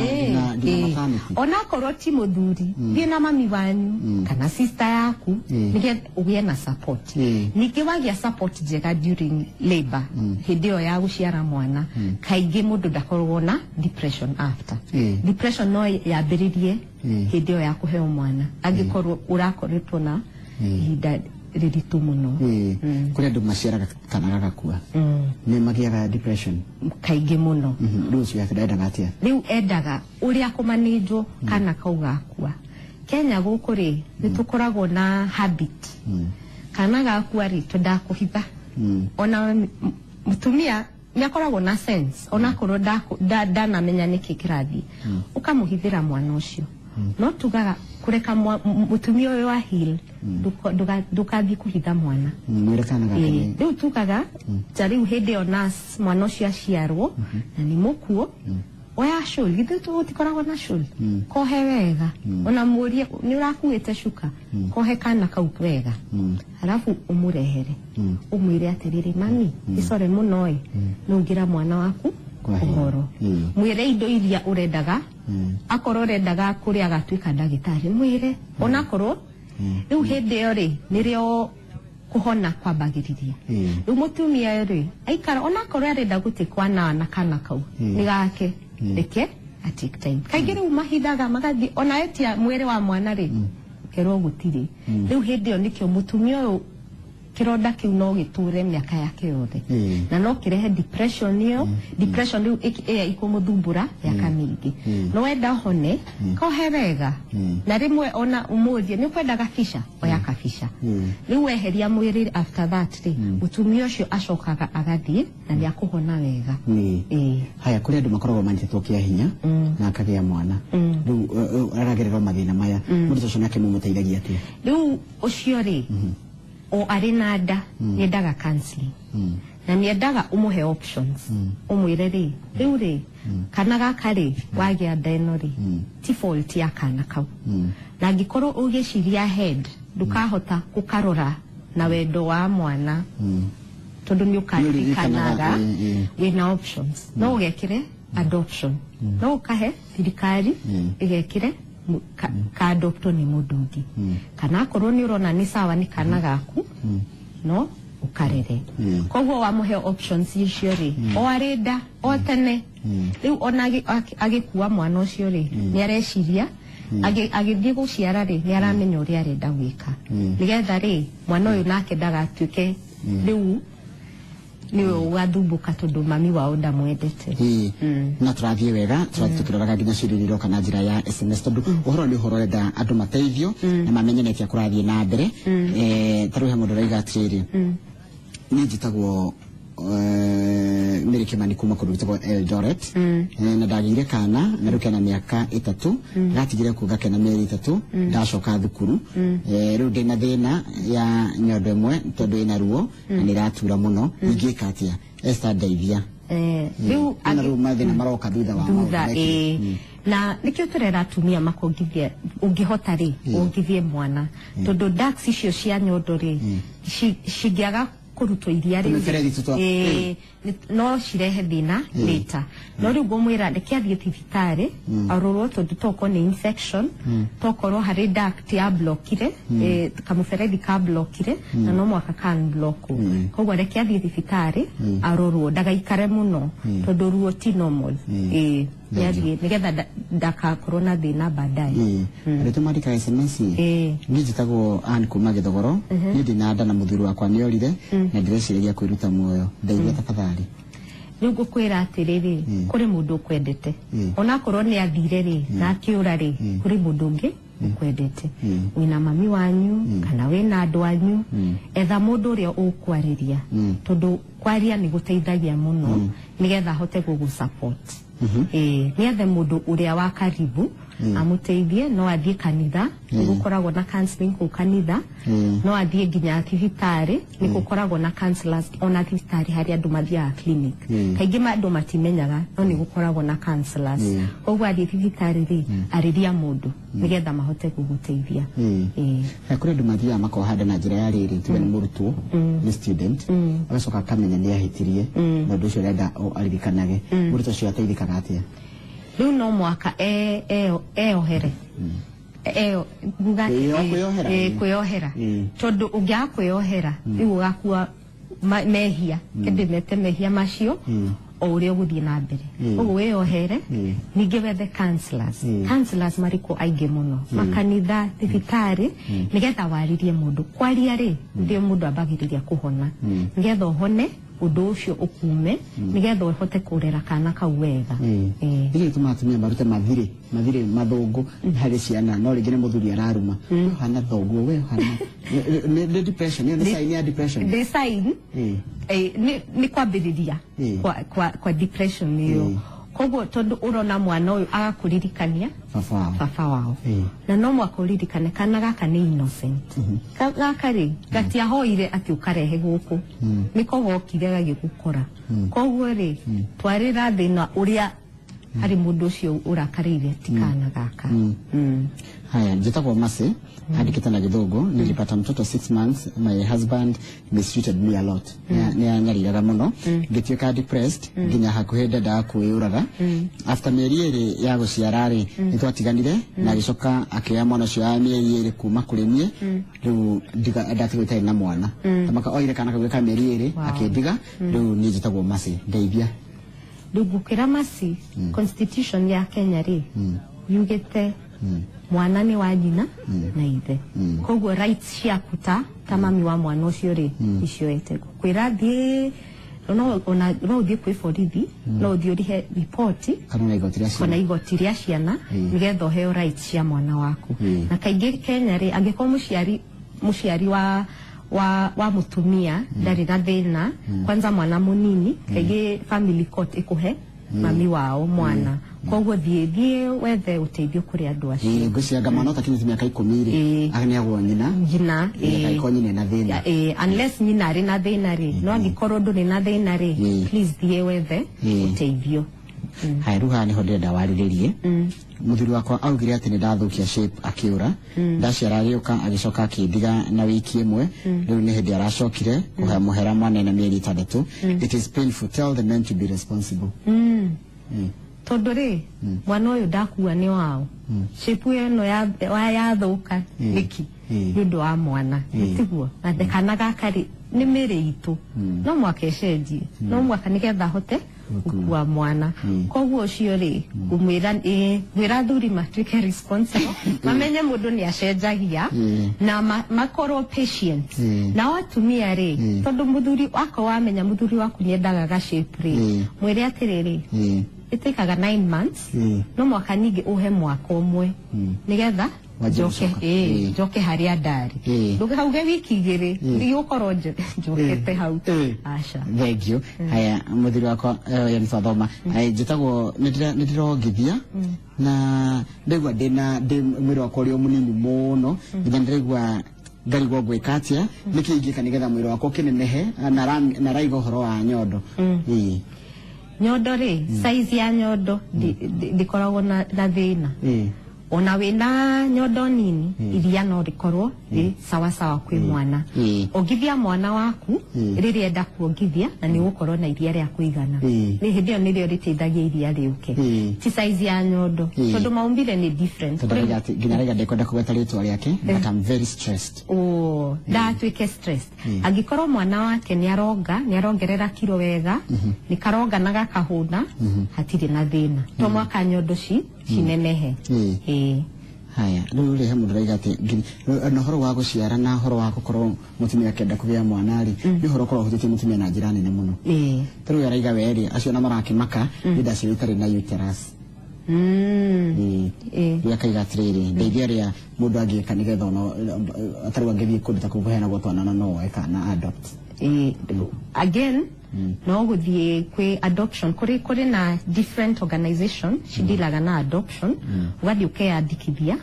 nginya maternity? Onakorwo ti mũthuri, thiĩ na mami wanyu kana sister yaku nĩgetha ũgĩe na support. Ningĩ wagĩa support njega during labor, hĩndĩ ĩyo ya gũciara mwana, kaingĩ mũndũ ndakoragwo na depression after. Depression no yambĩrĩrie hĩndĩ ĩyo ya kũheo mwana angĩkorwo ũrakoretwo na ihinda rĩritũ mũno. Kũrĩ andũ maciaraga kana gagakua, nĩ magĩaga depression? Kaingĩ mũno. Rĩu ũcio endaga atĩa? Rĩu endaga ũrĩa kũmanĩnjwo kana kau gakua. Kenya gũkũ rĩ, nĩ tũkoragwo na habit, kana gakua rĩ twendaga kũhitha. Ona mũtumia nĩ akoragwo na sense, onakorwo ndanamenya nĩkĩ kĩrathiĩ, ũkamũhithĩra mwana ũcio. No tugaga kũreka mũtumia ũyũ wa heal, ndũkathiĩ kũhitha mwana. Mwĩre kana gake Rĩu tugaga ta rĩu hĩndĩ ĩyo nurse, mwana ũcio aciarwo na nĩ mũkuo, oya shawl, githĩ tũtikoragwo na shawl, kohe wega, ona mũrie nĩ ũrakuĩte cuka, kohe kana kau wega, halafu ũmũrehere, ũmwĩre atĩrĩrĩ, "Mami, ĩcore mũno ĩ, nĩ ũngĩra mwana waku Kwa heri. ũhoro." Mwĩre indo iria ũrendaga, akorwo ũrendaga kũrĩa agatuĩka ndagĩtarĩ, mwĩre. Onakorwo rĩu hĩndĩ ĩyo rĩ nĩrĩo kũhona kwambagĩrĩria. Rĩu mũtumia rĩ aikara, onakorwo arenda gũtikwana na kana kau nĩ gake, reke a take time. Kaingĩ rĩu mahithaga magathiĩ ona etia mwĩrĩ wa mwana rĩ, kerwo gũtirĩ. Rĩu hĩndĩ ĩyo nĩkĩo mũtumia ũyũ kĩronda kĩu no gĩtũre mĩaka yake yothe na no kĩrehe depression ĩyo. Depression rĩu ĩyo ikũmũthumbũra mĩaka mĩingĩ. No wenda hone, kohe wega, na rĩmwe ona ũmũrie nĩ ũkwenda gabica, oya kabica. Rĩu weheria mwĩrĩ, after that rĩ, mũtumia ũcio acokaga agathiĩ na nĩ akũhona wega. Ĩĩ. Haya, kũrĩ andũ makoragwo manyitĩtwo kĩa hinya na akagĩa mwana, rĩu aragerera mathĩna maya, mũndũ ta ũcio nake mũmũteithagia atĩa? Rĩu ũcio rĩ, o arĩ na nda, nĩendaga counseling na nĩendaga ũmũhe options, ũmwĩre rĩ, rĩu rĩ kana gaka rĩ wagĩa nda ĩno rĩ ti fault ya kana kau, na angĩkorwo ũgĩciria head ndũkahota gũkarora na wendo wa mwana tondũ nĩ ũkaririkanaga, Nĩũririkanaga, ĩ. wĩna options. No ũgekĩre adoption, no ũkahe thirikari ĩgekĩre ka adoptwo nĩ mũndũ ũngĩ, kana akorwo nĩ ũrona nĩ sawa nĩ kana gaku no ũkarere. Koguo wamũhe options icio rĩ, o arĩ nda o tene, rĩu ona agĩkua mwana ũcio rĩ, nĩ areciria agĩthiĩ gũciara rĩ, nĩ aramenya ũrĩa arenda gwĩka, nĩgetha rĩ mwana ũyũ nake ndagatuĩke rĩu nĩwe ũgathumbũka tondũ mami wao ndamwendete. Ĩĩ. Na tũrathiĩ wega, tũrathiĩ tũkĩroraga nginya ciũria iria iroka na njĩra ya SMS, tondũ ũhoro nĩ ũhoro ũrenda andũ mateithio na mamenye nĩ atĩa kũrathiĩ na mbere. Ta rĩu he mũndũ ũrauga atĩrĩrĩ, niĩ njĩtagwo Mary Kimani kuma kũndũ gwĩtagwo Eldoret. Na ndagĩire kana na rĩu kena mĩaka 3, gatigire kuga kena mĩeri 3 ndacoka thukuru. Rĩu ndĩna thĩna ya nyondo ĩmwe tondũ ĩna ruo na nĩ ĩratura mũno, ingĩka atĩa? Esther, ndeithia. Rĩu na rĩu mathĩna maroka thutha wa maũndũ thutha mekire. Ĩĩ, na nĩkĩo tũrera atumia makongithie, ũngĩhota rĩ wongithie mwana, tondũ ducts icio cia nyondo rĩ cingĩaga kũrutwo iria rĩu Tũmĩberethi ĩĩ, no cirehe thĩna later. No rĩu ngũmwĩra reke athiĩ thibitarĩ arorwo, tondũ tokorwo nĩ infection, tokorwo harĩ duct ya blockire, kamũberethi ka blockire na no mwaka ka unblockwo. Koguo reke athiĩ thibitarĩ arorwo, ndagaikare mũno tondũ ruo ti normal. Ĩĩ. Nĩathiĩ nĩgetha ndakakorwo na thĩna baadaye. Andũ tũmandĩkaga SMS. Niĩ njĩtagwo Ann kuma Gĩthogoro. Niĩ ndĩ na nda na mũthuri wakwa nĩ orire na ndĩreciragia kwĩruta muoyo. Ndeithia tafadhali. Rĩu ngũkwĩra atĩrĩrĩ, kũrĩ mũndũ ũkwendete, onakorwo nĩ athire rĩ na akĩũra rĩ, kũrĩ mũndũ ũngĩ ũkwendete. Wĩna mami wanyu kana wĩna andũ anyu, etha mũndũ ũrĩa ũkwarĩria, tondũ kwaria nĩ gũteithagia mũno nĩgetha ahote gũgũ support. Nĩ ethe mũndũ ũrĩa wa karibu amũteithie. No athiĩ kanitha, nĩ gũkoragwo na counseling kũu kanitha. No athiĩ nginya thibitarĩ, nĩ gũkoragwo na counselors ona thibitarĩ harĩa andũ mathiaga clinic. Kaingĩ andũ matimenyaga, no nĩ gũkoragwo na counselors. Koguo athiĩ thibitarĩ rĩ, arĩria mũndũ nĩgetha mahote gũgũteithia. Kũrĩ andũ mathiaga makoha nda na njĩra ya rĩrĩ, tuge nĩ mũrutwo, nĩ student, agacoka akamenya nĩ ahĩtirie na ũndũ ũcio arenda aririkanage. Mũrutwo ũcio ateithĩkaga atĩa? Rĩu no mwaka eohere. Nguga Kwĩyohera? Kwĩyohera, tondũ ũngĩaga kwĩyohera rĩu ũgakua mehia, kĩndĩ mete mehia macio o ũrĩa ũgũthiĩ na mbere. Ũguo wĩyohere. Ningĩ wethe counselors. Counselors marĩ kuo aingĩ mũno, makanitha, thibitarĩ, nĩgetha warĩrie mũndũ. Kwaria rĩ, ndio mũndũ ambagĩrĩria kũhona. Nĩgetha ũhone ũndũ ũcio ũkume, nĩgetha ũhote kũrera kana kau wega. Nĩkĩ gĩtũmaga atumia marute mathirĩ mathũngũ harĩ ciana, no rĩngĩ nĩ mũthuri araruma, we ũhana thoguo, we ũhana nĩ depression ĩyo? Nĩ sign ya depression? Nĩ sign. Nĩ kwambĩrĩria kwa depression ĩyo. Koguo tondũ ũrona mwana ũyũ agakũririkania baba wao. Baba wao. Na no mwaka ũririkane kana gaka nĩ innocent. Gaka rĩ, gatiahoire atĩ ũkarehe gũkũ, nĩko gokire gagĩgũkora. Koguo rĩ, twarĩra thĩna ũrĩa harĩ mũndũ ũcio ũrakarĩire, ti kana gaka. Haya, njĩtagwo Mercy, andĩkĩte na Gĩthũngũ. Nilipata mtoto 6 months, my husband mistreated me a lot. Nĩ anyariraga mũno, ngĩtuĩka depressed nginya hakuhĩ ndendaga kwĩyũraga. After mĩeri 2 ya gũciara rĩ, nĩ twatiganire na agĩcoka akĩoya mwana ũcio wa mĩeri 2 kuma kũrĩ niĩ. Rĩu ndatigwo itarĩ na mwana. Tamaka oire kana kau ka mĩeri 2 akĩndiga. Rĩu niĩ njĩtagwo Mercy, ndeithia. Rĩu ngũkwĩra Mercy, constitution ya Kenya rĩ, yugĩte mwana nĩ wa nyina na ithe. Koguo rights ciaku ta mami wa mwana ũcio rĩ, icioete. Kwĩra thiĩ, no ona no ũthiĩ kwĩ borithi, no ũthiĩ ũrihe riboti kana na igoti rĩa kana ciana. Igoti rĩa ciana, nĩgetha ũheo rights cia mwana waku. Na kaingĩ Kenya rĩ, angĩkorwo mũciari wa mũtumia ndarĩ na thĩna, kwanza mwana mũnini, kaingĩ family court ĩkũhe mami wao mwana. Koguo thiĩ wethe ũteithio kũrĩ andũ acio. Ngwĩciria mwana ũtakinyĩte mĩaka 10 rĩ, aneagwo nyina. Nyina. Angĩkorwo nyina ena thĩna. Unless nyina arĩ na thĩna rĩ, no angĩkorwo ndũrĩ na thĩna rĩ, please thiĩ wethe ũteithio. Haya, rĩu haha nĩho ndĩrenda warĩrĩrie. Mũthuri wakwa augire atĩ nĩ ndathũkia shape akĩũra. Ndaciara agĩũka, agĩcoka akĩndiga na wiki ĩmwe. Rĩu nĩ hĩndĩ aracokire kũhe mũhera mwana ena mĩeri 6. It is painful. Tell the men to be responsible. Tondũ rĩ, mwana ũyũ ndakua nĩ wao. Shape ĩno yathũka nĩki? Nĩ ũndũ wa mwana, tiguo? Na kana gaka rĩ, nĩ mĩrĩ itũ, no mwaka ĩcenjie, no mwaka nĩgetha ahote gũkua mwana. Koguo ũcio rĩ, ngũmwĩra ngwĩra athuri matuĩke responsible, mamenye mũndũ nĩ acenjagia na makorwo patient. Nao atumia rĩ, tondũ mũthuri wako, wamenya mũthuri waku nĩ endaga ga shape rĩ, mwĩre atĩrĩrĩ, ĩtĩkaga 9 months, no mwaka ningĩ ũhe mwaka ũmwe nĩgetha Wanjie njoke. gũcoka. Njoke harĩa ndarĩ. Ndũkauge wiki 2 ndigũkorwo njokete hau. Aca. Thank you. Haya, mũthuri wakwa, ya nĩ twathoma. Haya, njĩtagwo nĩ ndĩrongithia na ndaigua ndĩna ndĩ mwĩrĩ wakwa ũrĩ o mũnini mũno, nginya ndĩraigua ngarigwo ngwĩka atĩa, nĩkĩ ingĩka nĩgetha mwĩrĩ wakwa ũkĩnenehe, na araiga ũhoro wa nyondo. Nyondo rĩ, size ya nyondo ndĩkoragwo na thĩna. Ona wĩna nyondo nini, iria no rĩkorwo rĩ sawa sawa kwĩ mwana. Ongithia mwana waku rĩrĩa enda kuongithia, na nĩ ũgũkorwo na iria rĩa kũigana. Nĩ hĩndĩ ĩyo nĩrĩo rĩteithagia iria rĩũke, ti size ya nyondo, tondũ maumbire nĩ different. Tondũ arauga atĩ nginya arauga ndekwenda kũgweta rĩtwa rĩake, but I'm very stressed. Oh, ndagatuĩke stressed. Angĩkorwo mwana wake nĩ aronga, nĩ arongerera kiro wega, nĩ karonga na gakahũna, hatirĩ na thĩna, to mwaka nyondo ci cinenehe. Ĩĩ. Haya, rĩu rĩ, he mũndũ ũrauga atĩ na ũhoro wa gũciara na ũhoro wa gũkorwo mũtumia akĩenda kũgĩa mwana rĩ, nĩ ũhoro ũkorwo ũhutĩtie mũtumia na njĩra nene mũno. Ta rĩu araiga we rĩ, acio ona marakĩmaka nĩ ndaciarwo itarĩ na uterus. Rĩu akaiga atĩrĩrĩ, ndeithia ũrĩa mũndũ angĩka nĩgetha ona atarĩ angĩthiĩ kũndũ ta kũu kũheanagwo twana na no oe kana adopt. Ĩĩ. Again, no gũthiĩ kwĩ adoption, kũrĩ na different organization cidilaga na adoption. Ũgathiĩ ũkeyandĩkithia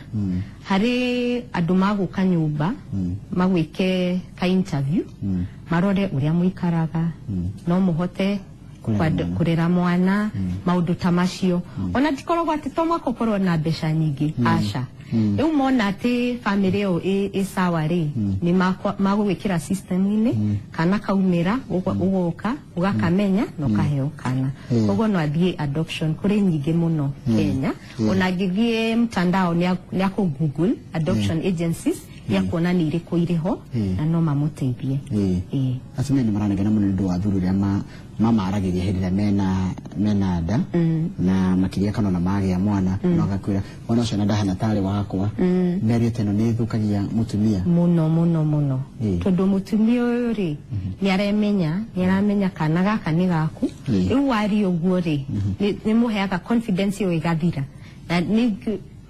harĩ andũ magũka nyũmba magwĩke ka interview, marore ũrĩa mũikaraga, no mũhote kũrera mwana. Kũrera mwana, maũndũ ta macio. Ona tikoragwo atĩ to mwaka ũkorwo na mbeca nyingĩ, aca. Rĩu mona atĩ famĩlĩ ĩyo ĩ sawa rĩ, nĩ magũgwĩkĩra system-inĩ. Kana kaumĩra, ũgoka ũgakamenya na ũkaheo kana. Koguo no athiĩ adoption, kũrĩ nyingĩ mũno Kenya. Ona angĩthiĩ mtandao nĩ akũ Google adoption agencies, nĩ akuona nĩ irĩkũ irĩ ho na no mamũteithie. Ĩĩ. Atumia nĩ maranegena mũno nĩ ũndũ wa athuri ũrĩa mamaragĩria hĩndĩ ĩrĩa mena nda, na makĩria kana ona magĩa mwana, no agakwĩra mwana ũcio na ndahana tarĩ wakwa. Mĩario ta ĩno nĩ ĩthũkagia mũtumia. Mũno mũno mũno. Tondũ mũtumia ũyũ rĩ, nĩ aramenya kana gaka nĩ gaku. Rĩu waria ũguo rĩ, nĩ mũheaga confidence ĩyo ĩgathira, na nĩ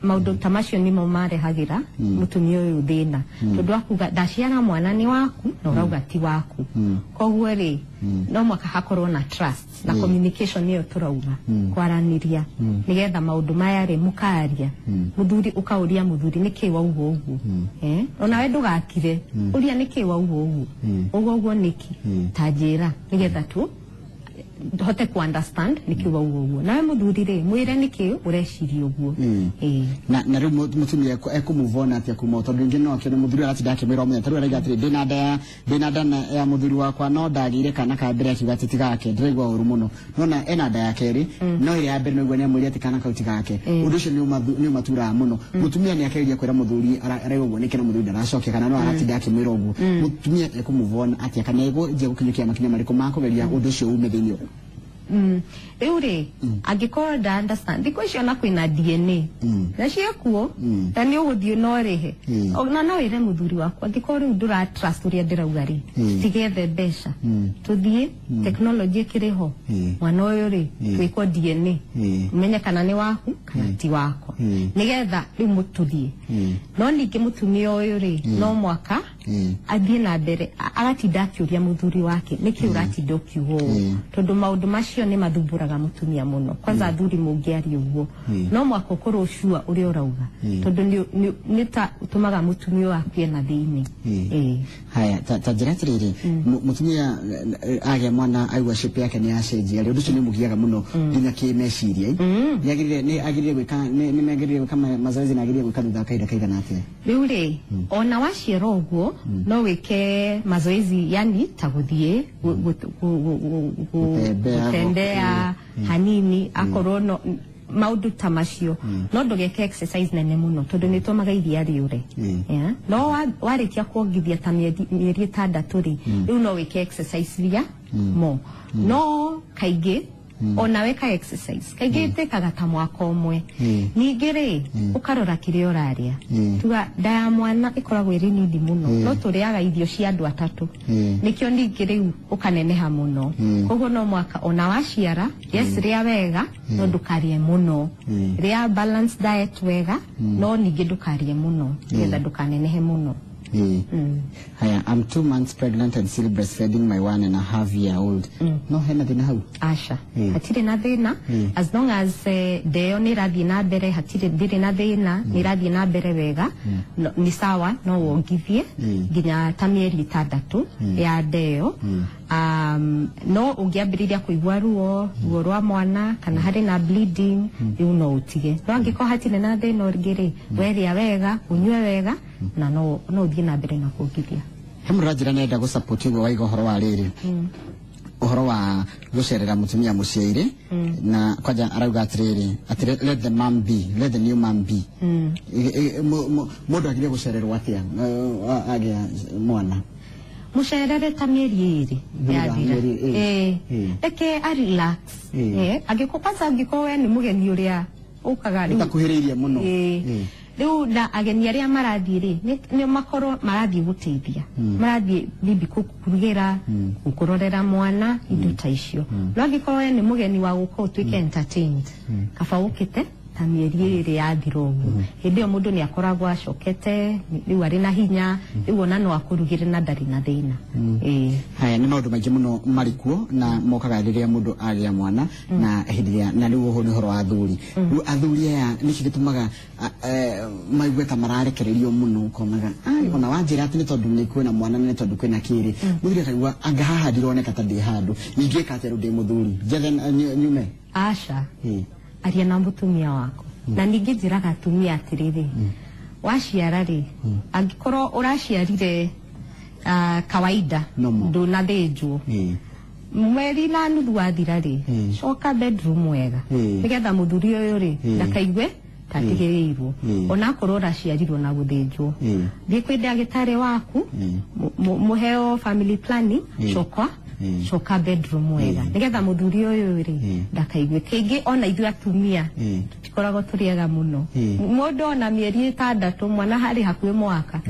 maũndũ ta macio nĩmo marehagĩra mũtumia ũyũ thĩna, tondũ akuga ndaciara mwana nĩ waku na ũrauga ti waku. Koguo rĩ, no mwaka hakorwo na trust na communication, nĩyo tũrauga kwaranĩria, nĩgetha maũndũ maya rĩ mũkaria. Mũthuri, ũkaũria mũthuri nĩkĩ wauga ũguo, eh? Onawe ndũgakire, ũria nĩkĩ wauga ũguo, ũguo ũguo nĩkĩ, ta njĩra nĩgetha tu hote ku understand nĩkĩ wauga ũguo. Nawe mũthuri rĩ, mwĩre nĩkĩ ũreciria ũguo. Ĩĩ. Na rĩu mũtumia ekũ move on atĩa kuma, tondũ rĩngĩ no akĩone mũthuri aratinda akĩmwĩra o mũthenya? Ta rĩu araiga atĩrĩ, ndĩna nda ya mũthuri wakwa, no ndagĩire kana ka mbere akiuga atĩ ti gake, ndĩraigua ũru mũno. Nona ena nda ya kerĩ, no ĩrĩa ya mbere no igua nĩ amwĩre atĩ kana kau ti gake. Ũndũ ũcio nĩ ũmaturaga mũno. Mũtumia nĩ akegeria kwĩra mũthuri araigua ũguo nĩkĩ, no mũthuri ndaracokia kana no aratinda akĩmwĩra ũguo. Mũtumia ekũ move on atĩa, kana egũnjia gũkinyũkia makinya marĩkũ ma kũgeria ũndũ ũcio ume thĩinĩ? Rĩu rĩ, angĩkorwo nda understand, thikũ icio ona kwĩna DNA na ciĩkuo, na nĩ ũgũthiĩ no ũrĩhe. Na no wĩre mũthuri waku, angĩkorwo rĩu ndũra trust ũrĩa ndĩrauga rĩ, tigethe mbeca, tũthiĩ, technology ĩkĩrĩ ho, mwana ũyũ rĩ, twĩkwo DNA, ũmenye kana nĩ waku kana ti wakwa, nĩgetha rĩu mũtũthiĩ. No ningĩ mũtumia ũyũ rĩ, no mwaka athiĩ na mbere agatinda akĩũria mũthuri wake nĩkĩ ũratinda ũkiuga ũũ, tondũ maũndũ macio nĩ mathumbũraga mũtumia mũno. Kwanza athuri, mũngĩaria ũguo, no mwaka ũkorwo sure ũrĩa ũrauga, tondũ nĩ ta ũtũmaga mũtumia ũyũ akue na thĩinĩ. Ĩĩ. Haya, ta njĩra atĩrĩrĩ, mũtumia agĩa mwana aigua shape yake nĩ yacenjia rĩ, ũndũ ũcio nĩ ũmũgiaga mũno nginya kĩmeciria. Nĩ agĩrĩire gwĩka nĩ agĩrĩire gwĩka mazoezi, na agĩrĩire gwĩka thutha wa kahinda kaigana atĩa? Rĩu rĩ, ona waciara ũguo, no wĩke mazoezi, yani ta gũthiĩ gũtembea, gũtembea hanini, akorwo no maũndũ ta macio, no ndũgeke exercise nene mũno, tondũ nĩ tũmaga iria rĩũre. Yeah. No warĩkia kuongithia ta mĩeri 6 rĩ, rĩu no wĩke exercise ria mo. No kaingĩ ona weka exercise kaingĩ ĩtĩkaga ta mwaka ũmwe. Ningĩ rĩ, ũkarora kĩrĩa ũrarĩa. Tuga nda ya mwana ĩkoragwo ĩrĩ nini mũno, no tũrĩaga irio cia andũ atatũ, nĩkĩo ningĩ rĩu ũkaneneha mũno. Koguo no mwaka ona waciara, yes, rĩa wega, no ndũkarĩe mũno. Rĩa balanced diet wega, no ningĩ ndũkarĩe mũno nĩgetha ndũkanenehe mũno. Haya, I'm 2 months pregnant and still breastfeeding my 1.5-year-old. No hena thĩna hau? Aca, hatirĩ na thĩna, as long as ndeo nĩ ĩrathiĩ na mbere, hatirĩ, ndĩrĩ na thĩna, nĩ ĩrathiĩ na mbere wega, no, nĩ sawa, no wongithie nginya ta mĩeri 6 ya ndeo. No ũngĩambĩrĩria kũigua ruo rwa mwana kana harĩ na bleeding, rĩu no ũtige. No angĩkorwo hatirĩ na thĩna ũngĩ rĩ, werĩa wega, ũnyue wega, na no ũthiĩ na mbere na kuongithia. He mũndũ ũranjĩra nĩarenda gũsupport ũguo waiga ũhoro wa rĩrĩ, ũhoro wa gũcerera mũtumia mũciĩ-rĩ, na kwanja arauga atĩrĩrĩ, atĩ let the mom be, let the new mom be. Mũndũ agĩrĩire gũcererwo atĩa agĩa mwana? Mucerere ta mĩeri 2 Thutha yathira. mĩeri 2. Eh, reke a relax. Angĩkorwo, kwanza angĩkorwo we nĩ mũgeni ũrĩa ũkaga rĩu ũtakuhĩrĩirie mũno. Rĩu na ageni arĩa marathiĩ rĩ, nĩ makorwo marathiĩ gũteithia, marathiĩ maybe gũkũrugĩra, gũkũrorera mwana, indo ta icio. No angĩkorwo we nĩ mũgeni wa gũka ũtuĩke entertained, kaba ũkĩte ta mĩeri 2 yathira ũguo. Hĩndĩ ĩyo mũndũ nĩ akoragwo acokete, rĩu arĩ na hinya, rĩu ona no akũrugĩre na ndarĩ na thĩna. Haya, nĩ maũndũ maingĩ mũno marĩ kuo na mokaga rĩrĩa mũndũ agĩa mwana na hĩndĩ ĩrĩa, na rĩu ũhoro nĩ ũhoro wa athuri. Rĩu athuri aya nĩkĩ gĩtũmaga maigue ta mararekererio mũno? Ũkonaga, "Ai, ona wanjĩra atĩ nĩ tondũ nĩ kwĩna mwana na nĩ tondũ kwĩna kĩrĩ," mũthuri akaigua anga haha ndironeka ta ndĩ handũ. Ingĩka atĩa rĩu ndĩ mũthuri? Njethe nyume? Aca, aria na mũtumia waku. Na ningĩ njĩraga atumia atĩrĩrĩ, waciara rĩ, angĩkorwo ũraciarire kawaida, Normal. ndũnathĩnjwo, mweri na nuthu wathira rĩ, coka bedroom wega, nĩgetha mũthuri ũyũ rĩ, ndakaigue tatigĩrĩirwo. Onakorwo ũraciarirwo na gũthĩnjwo, thiĩ kwĩ ndagĩtarĩ waku, mũheo family planning, coka, coka bedroom wega, nĩgetha mũthuri ũyũ rĩ, ndakaigue kĩngĩ. Ona ithuĩ atumia tũtikoragwo tũrĩ ega mũno. Mũndũ ona mĩeri 6, mwana harĩ hakuhĩ mwaka,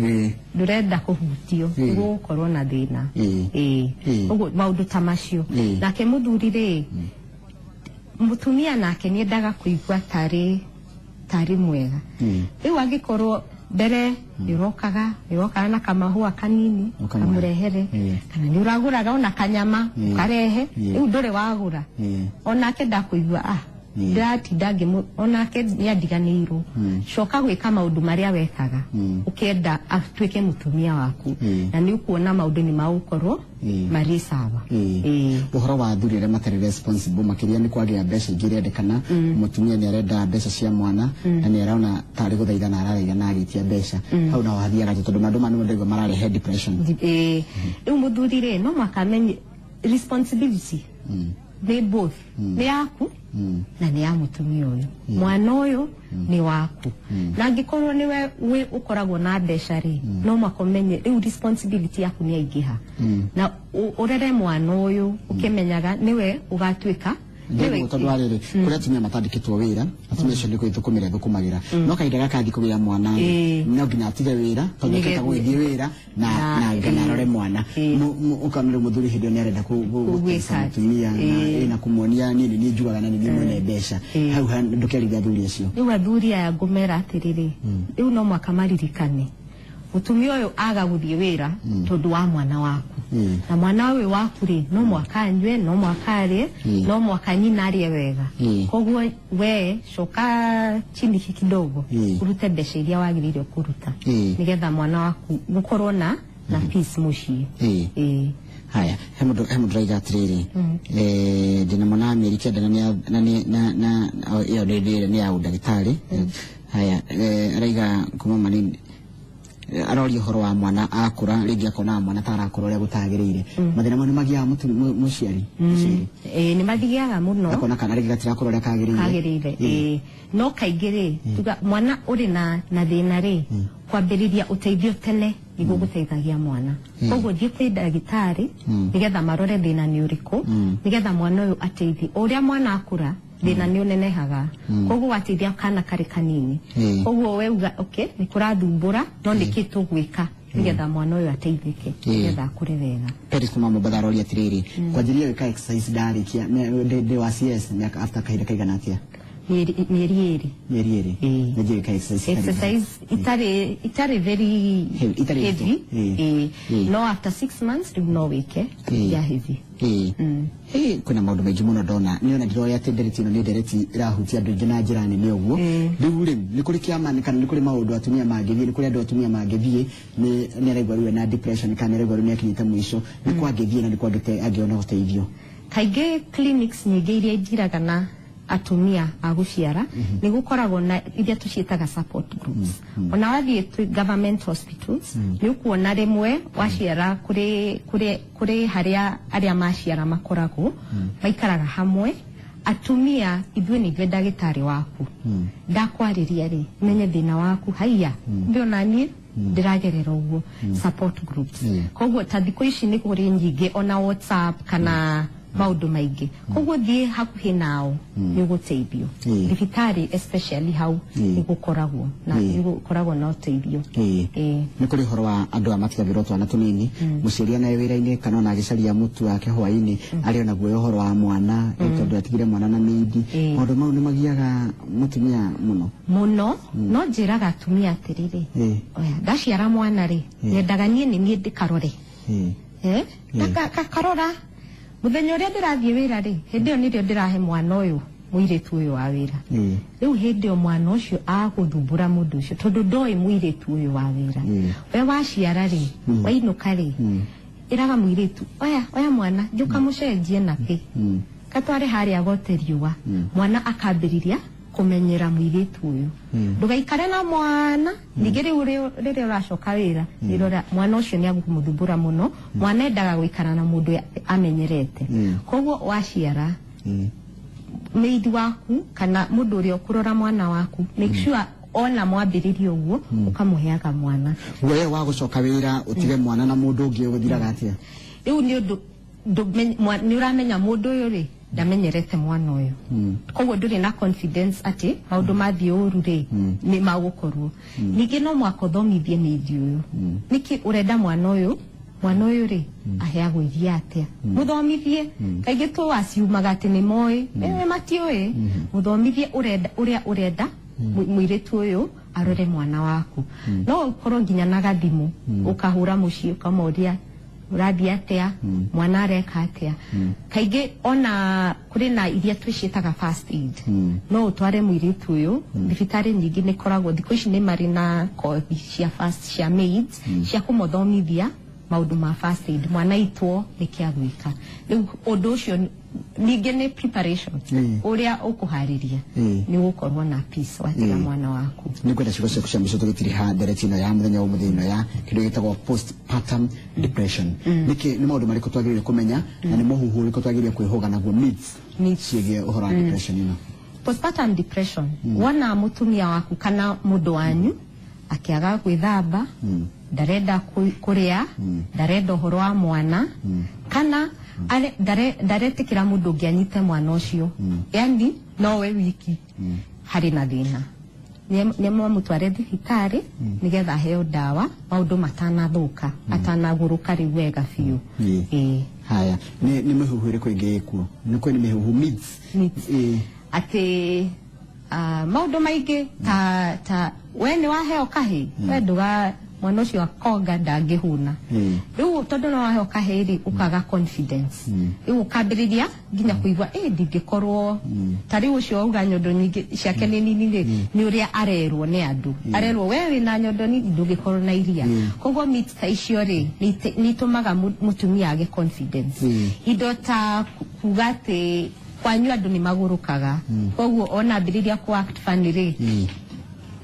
ndũrenda kũhutio, nĩguo gũkorwo na thĩna. Ũguo maũndũ ta macio. Nake mũthuri rĩ, mũtumia nake nĩendaga kũigua tarĩ mwega. Rĩu angĩkorwo mbere nĩũrokaga na kamahũa kanini, Ũkamũhe. Kamũrehere, kana nĩ ũragũraga ona kanyama, ũkarehe, rĩu ndũrĩ wagũra, onake ndakũigua, ah, ndĩratinda ngĩmũ, onake nĩ andiganĩirwo. Coka gwĩka maũndũ marĩa wekaga ũkĩenda atuĩke mũtumia waku, na nĩ ũkuona maũndũ nĩ magũkorwo marĩ sawa. Ũhoro wa athuri arĩa matarĩ responsible, makĩria nĩ kwagĩa mbeca ingĩ irendekana, mũtumia nĩ arenda mbeca cia mwana na nĩ arona tarĩ gũthaithana arathaithana agĩtia mbeca, hau naho hathiaga atĩa? Tondũ maũndũ maya nĩmo ndaigua mararehe depression. Rĩu mũthuri rĩ, no mũhaka amenye responsibility nĩ both, nĩ yaku na nĩ ya mũtumia ũyũ. Mwana ũyũ nĩ waku, na angĩkorwo nĩwe wĩ ũkoragwo na mbeca rĩ, no mũhaka ũmenye rĩu responsibility yaku nĩ yaingĩha, na ũrere mwana ũyũ ũkĩmenyaga nĩwe ũgatuĩka Ndĩguo, tondũ wa rĩrĩ, kũrĩ atumia matandĩkĩtwo wĩra, atumia acio nĩ gwĩthũkũmĩra thũkũmagĩra, no kahinda gaka athiĩ kũgĩa mwana rĩ, no nginya atige wĩra tondũ akĩhota gũgĩthiĩ wĩra na arore mwana. Ũkona rĩu mũthuri hĩndĩ ĩyo nĩ arenda gũteca Gũgwĩka. mũtumia na na kũmuonia niĩ nĩ niĩ njugaga na nĩ niĩ mwene mbeca. Hau ndũkĩarithia athuri acio. Rĩu athuri aya ngũmera atĩrĩrĩ, rĩu no mwaka maririkane mũtumia ũyũ aga gũthiĩ wĩra tondũ wa mwana waku, na mwana ũyũ waku rĩ, no mwaka anyue, no mwaka arĩe, no mwaka nyina arĩe wega. Koguo we coka chini kidogo, ũrute mbeca iria wagĩrĩire kũruta, nĩgetha mwana waku gũkorwo na peace mũciĩ. Haya, he mũndũ raiga atĩrĩrĩ, ndĩna mwana wa mĩeri 9 na nĩ na nĩ na na o, ĩyo nĩ ya ũndagĩtarĩ. Haya, araiga kuma manini, aroria ũhoro wa mwana akũra, rĩngĩ akonaga mwana ta arakũra ũrĩa gũtagĩrĩire. Mathĩna mau nĩ magiaga mũciari Ĩĩ, nĩ mathiaga mũno. Akona kana rĩngĩ gatirakũra ũrĩa kagĩrĩire. Kagĩrĩire, ĩĩ. No kaingĩ rĩ, tuga mwana ũrĩ na thĩna rĩ, kwambĩrĩria ũteithio tene nĩguo gũteithagia mwana. Koguo thiĩ kwĩ ndagĩtarĩ nĩgetha marore thĩna nĩ ũrĩkũ, nĩgetha mwana ũyũ ateithie. O ũrĩa mwana akũra, thĩna nĩ ũnenehaga, koguo wateithia kana karĩ kanini. Koguo we uga, okay, nĩ kũrathumbũra, no nĩkĩ tũgwĩka nĩgetha mwana ũyũ ateithĩke, nĩgetha akũre wega? Peris kuma Mombatha aroria atĩrĩrĩ, kwanjĩrĩria gwĩka exercise ndarĩkia ndĩ wa CS mĩaka after kahinda kaigana atĩa? Mĩeri 2. Mĩeri 2. Ĩĩ. Na njĩka exercise itarĩ- Exercise itarĩ very Heavy, itarĩ heavy. nditũ. Ĩĩ. Ĩĩ. Ĩĩ. No after 6 months rĩu no wĩke Ĩĩ. ya heavy. Ĩĩ. Ĩĩ, kwĩna maũndũ maingĩ mũno ndona nĩ ona ndĩroria atĩ ndereti ĩno nĩ ndereti ĩrahutia andũ aingĩ na njĩra nene ũguo. Rĩu rĩ, nĩ kũrĩ kĩama kana nĩ kũrĩ maũndũ atumia mangĩthiĩ, nĩ kũrĩ andũ atumia mangĩthiĩ nĩ araigua rĩu ena depression kana nĩ araigua rĩu nĩ akinyĩte mũico, nĩ kwa angĩthiĩ na nĩ kwa angĩona ũteithio? Kaingĩ clinics nyingĩ iria ithiraga na atumia a gũciara nĩ gũkoragwo na iria tũciĩtaga support groups. Ona wathiĩ government hospitals nĩ ũkuona rĩmwe waciara kũrĩ harĩa arĩa maciara makoragwo maikaraga hamwe. Atumia ithuĩ nĩ ithuĩ ndagĩtarĩ waku, ndakwarĩria rĩ, menye thĩna waku, haiya kumbe ona niĩ ndĩragerera ũguo. Support groups, koguo ta thikũ ici nĩ kũrĩ nyingĩ, ona WhatsApp kana maũndũ maingĩ, koguo thiĩ hakuhĩ nao nĩ ũgũteithio. Thibitarĩ especially hau nĩ gũkoragwo na ũteithio. Ĩĩ. Nĩ kũrĩ ũhoro wa andũ aya matigagĩrwo twana tũnini, mũciari anaye wĩra-inĩ kana ona agĩcaria mũtu wake hwaĩ-inĩ, arĩ ona guoya ũhoro wa mwana tondũ atigire mwana na mĩindi. Maũndũ mau nĩ magiaga mũtumia mũno. Mũno. No njĩraga atumia atĩrĩrĩ, oya ndaciara mwana rĩ, nyendaga niĩ nĩ niĩ ndĩkarore. Gakarora mũthenya ũrĩa ndĩrathiĩ wĩra rĩ, hĩndĩ ĩyo nĩrĩo ndĩrahe mwana ũyũ mũirĩtu ũyũ wa wĩra. Rĩu hĩndĩ ĩyo mwana ũcio agũthumbũra mũndũ ũcio tondũ ndoĩ mũirĩtu ũyũ wa wĩra. We waciara rĩ, wainũka rĩ, ĩraga mũirĩtu, oya mwana njũka mũcenjie nappy, gatware harĩa gote riũa. Mwana akambĩrĩria kũmenyera mũirĩtu ũyũ. Ndũgaikare na mwana ningĩ rĩu rĩrĩa ũracoka wĩra, nĩũrora mwana ũcio nĩ agũkũmũthumbũra mũno. Mwana endaga gũikara na mũndũ amenyerete. Koguo waciara, maid waku kana mũndũ ũrĩa ũkũrora mwana waku, make sure ona mwambĩrĩria ũguo ũkamũheaga mwana. Guoya wa gũcoka wĩra ũtige mwana na mũndũ ũngĩ ũgũthiraga atĩa? Rĩu nĩ ũndũ nĩ ũramenya mũndũ ũyũ rĩ ndamenyerete mwana ũyũ, koguo ndũrĩ na confidence atĩ maũndũ mathiĩ ũru rĩ nĩ magũkorwo. Ningĩ no mũhaka ũthomithie maid ũyũ nĩkĩ ũrenda mwana ũyũ, mwana ũyũ rĩ aheagwo iria atĩa, mũthomithie. Kaingĩ tũaciumaga atĩ nĩ moĩ, matiũĩ. Mũthomithie ũrĩa ũrenda mũirĩtu ũyũ arore mwana waku. No ũkorwo nginya na gathimũ ũkahũra mũciĩ ũkamoria ũrathiĩ atĩa, mwana areka atĩa. Kaingĩ ona kũrĩ na iria twĩciĩtaga first aid, no ũtware mũirĩtu ũyũ thibitarĩ nyingĩ nĩ koragwo thikũ ici nĩ marĩ na kothi cia first cia maids cia kũmothomithia maũndũ ma first aid, mwana aitwo nĩ kĩa gwĩka. Rĩu ũndũ ũcio ningĩ nĩ preparation, ũrĩa ũkũharĩria nĩ ũgũkorwo na peace watiga mwana waku. Nĩ ngwenda ciugo ciaku cia mũico tũgĩtiriha ndereti ĩno ya mũthenya wa ũmũthĩ ĩno ya kĩndũ gĩtagwo postpartum depression. Nĩkĩ, nĩ maũndũ marĩkũ twagĩrĩire kũmenya na nĩ mũhuhu ũrĩkũ twagĩrĩire kwĩhũga naguo, myths Myths. ciĩgiĩ ũhoro wa depression ĩno? Postpartum depression, wona mũtumia waku kana mũndũ wanyu akĩaga gwĩthamba, ndarenda kũrĩa, ndarenda ũhoro wa mwana, kana ndaretĩkĩra mũndũ ũngĩ anyite mwana ũcio, yani nowe wiki, harĩ na thĩna, nĩ mamũtware thibitarĩ nĩgetha aheo ndawa maũndũ matanathũka, atanagũrũka rĩu wega biũ. Ĩĩ. Haya, nĩ mĩhuhu ĩrĩkũ ĩngĩ ĩkuo? Nĩ kwĩ nĩ mĩhuhu, myths? Myths. Atĩ maũndũ maingĩ ta we nĩ waheo kahĩ, we ndũga mwana ũcio akonga ndangĩhũna. Rĩu tondũ no waheo kahĩ rĩ, ũkaga confidence, rĩu ũkambĩrĩria nginya kũigua ĩ ndingĩkorwo ta rĩu ũcio wauga nyondo nyingĩ ciake nĩ nini rĩ, nĩ ũrĩa arerwo nĩ andũ, arerwo we wĩna nyondo nini ndũngĩkorwo na iria. Koguo myths ta icio rĩ nĩ itũmaga mũtumia age confidence. Indo ta kuga atĩ kwanyu andũ nĩ magũrũkaga, koguo ona ambĩrĩria ku act funny rĩ,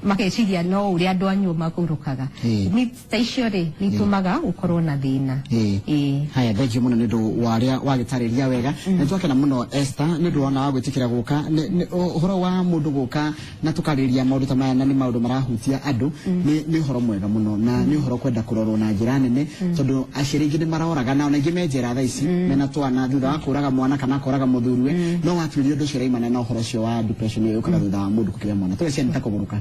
makeciria no ũrĩa andũ anyu magũrũkaga. Myths ta icio rĩ nĩ itũmaga ũkorwo na thĩna. Ĩĩ. Haya, thank you mũno nĩ ũndũ wa ũrĩa wagĩtarĩria wega. Nĩ twakena mũno, Esther, nĩ ũndũ wona wa gwĩtĩkĩra gũka. Ũhoro wa mũndũ gũka na tũkarĩria maũndũ ta maya, na nĩ maũndũ marahutia andũ, nĩ ũhoro mwega mũno na nĩ ũhoro kwenda kũrorwo na njĩra nene, tondũ aciari aingĩ nĩ maroragana, ona aingĩ me njera thaa ici mena twana thutha wa kũraga mwana kana kũraga mũthuriwe. No watuĩria ũndũ ũcio ũraimana na ũhoro ũcio wa depression ĩyo yũkaga thutha wa mũndũ kũgĩa mwana, tũgeciria nĩ ta kũgũrũka.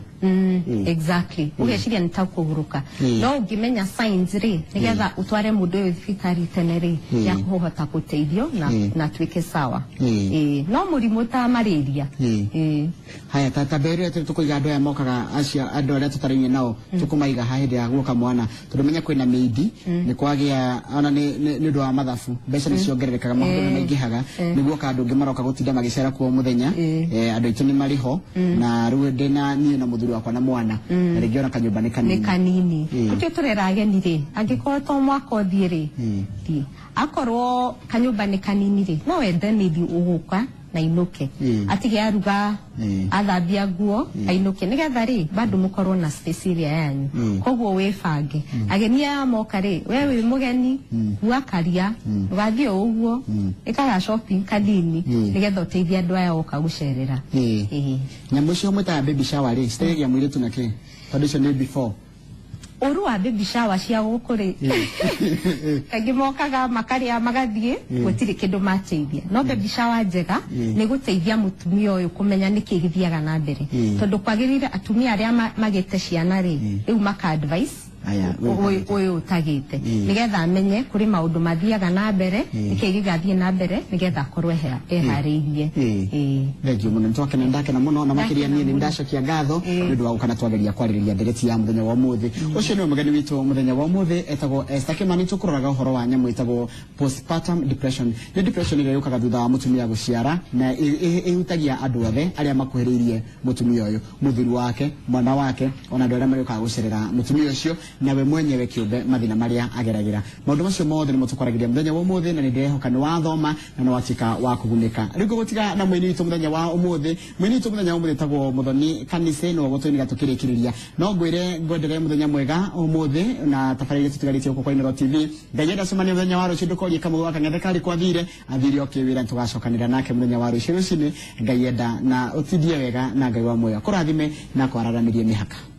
Exactly, ũgeciria nĩ ta kũhurũka, Mm. no ũngĩmenya signs rĩ, nĩgetha ũtware mũndũ ũyũ thibitarĩ tene rĩ, Mm. nĩ akũhota gũteithio na Mm. na atuĩke sawa. Mm. Ĩĩ, no mũrimũ ta malaria. Mm. Ĩĩ. Haya, ta mbere ĩrĩa tũkũiga andũ aya mokaga acio, andũ arĩa tũtarainie nao, tũkũmaiga ha hĩndĩ ya guoka mwana, tondũ menya kwĩna mĩindi nĩ kwagĩa ona nĩ ũndũ wa mathabu, mbeca nĩ ciongererekaga, maũndũ nĩ maingĩhaga, nĩ guoka andũ angĩ maroka gũtinda magĩcera kuo mũthenya. Andũ aitũ nĩ marĩ ho na rĩu ndĩna niĩ na mũthuri wakwa na mwana, na rĩngĩ ona kanyũmba nĩ Nĩ kanini. Kanini. Mm. Gũtio tũrera ageni rĩ, angĩkorwo to mwaka ũthiĩ rĩ, thiĩ. Akorwo kanyũmba nĩ kanini rĩ, no wende nĩthi ũgũka na inũke, atige aruga, athambia nguo, ainũke, nĩgetha rĩ bado mũkorwo na space ĩrĩa yanyu. Koguo wĩbange, ageni aya moka rĩ, we wĩ mũgeni, kua karia, ndũgathiĩ o ũguo, ĩkaga shopping kanini, nĩgetha ũteithie andũ aya woka gũcerera. Ĩĩ. Nyamũ icio mwĩtaga baby shower rĩ, citeithagia mũirĩtu na kĩ, tondũ icio nĩ before? Ũru wa baby shower cia gũkũ rĩ, kaingĩ mokaga makarĩa magathiĩ, gũtirĩ kĩndũ mateithia. No baby shower njega nĩ gũteithia mũtumia ũyũ kũmenya nĩkĩ gĩthiaga na mbere, tondũ kwagĩrĩire atumia arĩa magĩte ciana rĩ, rĩu maka advice Aya, ũyũ ũtagĩte, nĩgetha amenye kũrĩ maũndũ mathiaga na mbere, nĩkĩ gĩgathiĩ na mbere, nĩgetha akorwo eharĩirie. Ĩĩ. Thank you muno, nitwakena, ndakena muno na makiria. Ndakena Niĩ nĩ mũno. ndacokia ngatho nĩ ũndũ wa gũka na twageria kwarĩrĩria ndereti ya mũthenya wa ũmũthĩ. Ũcio nĩwe mũgeni witũ mũthenya wa ũmũthĩ, etagwo Esther Kimani. Tũkũroraga ũhoro wa nyamũ ĩtagwo postpartum depression. Nĩ depression ĩrĩa yũkaga thutha wa mũtumia gũciara, na ĩhutagia andũ othe arĩa makuhĩrĩirie mũtumia ũyũ, mũthuri wake, mwana wake, ona andũ arĩa marĩũkaga gũcerera mũtumia ũcio, nawe mwenyewe kĩũmbe, mathĩna marĩa ageragĩra. Maũndũ macio mothe nĩmo tũkwaragĩria mũthenya wa ũmũthĩ, na nĩ ndĩrehoka nĩ wathoma na nĩ watuĩka wa kũgunĩka. Rĩu ngũgũtiga na mũini witũ mũthenya wa ũmũthĩ. Mũini witũ mũthenya wa ũmũthĩ etagwo Mũthoni Kanithe, nĩwe gũtũinĩra tũkĩrĩkĩrĩria. No ngwĩre ngwenderee mũthenya mwega ũmũthĩ na tabarĩra iria tũtigarĩtie gũkũ kwa Inooro TV. Ngai enda cemania mũthenya wa rũciũ. Ndũkorie kamũgũ wa kang'ethe karĩ kwathire, athire o kĩwĩra. Nĩtũgacokanĩra nake mũthenya wa rũciũ rũcinĩ, Ngai enda. Na ũtindie wega na Ngai wa muoyo akũrathime na kwararamĩrie mĩhaka.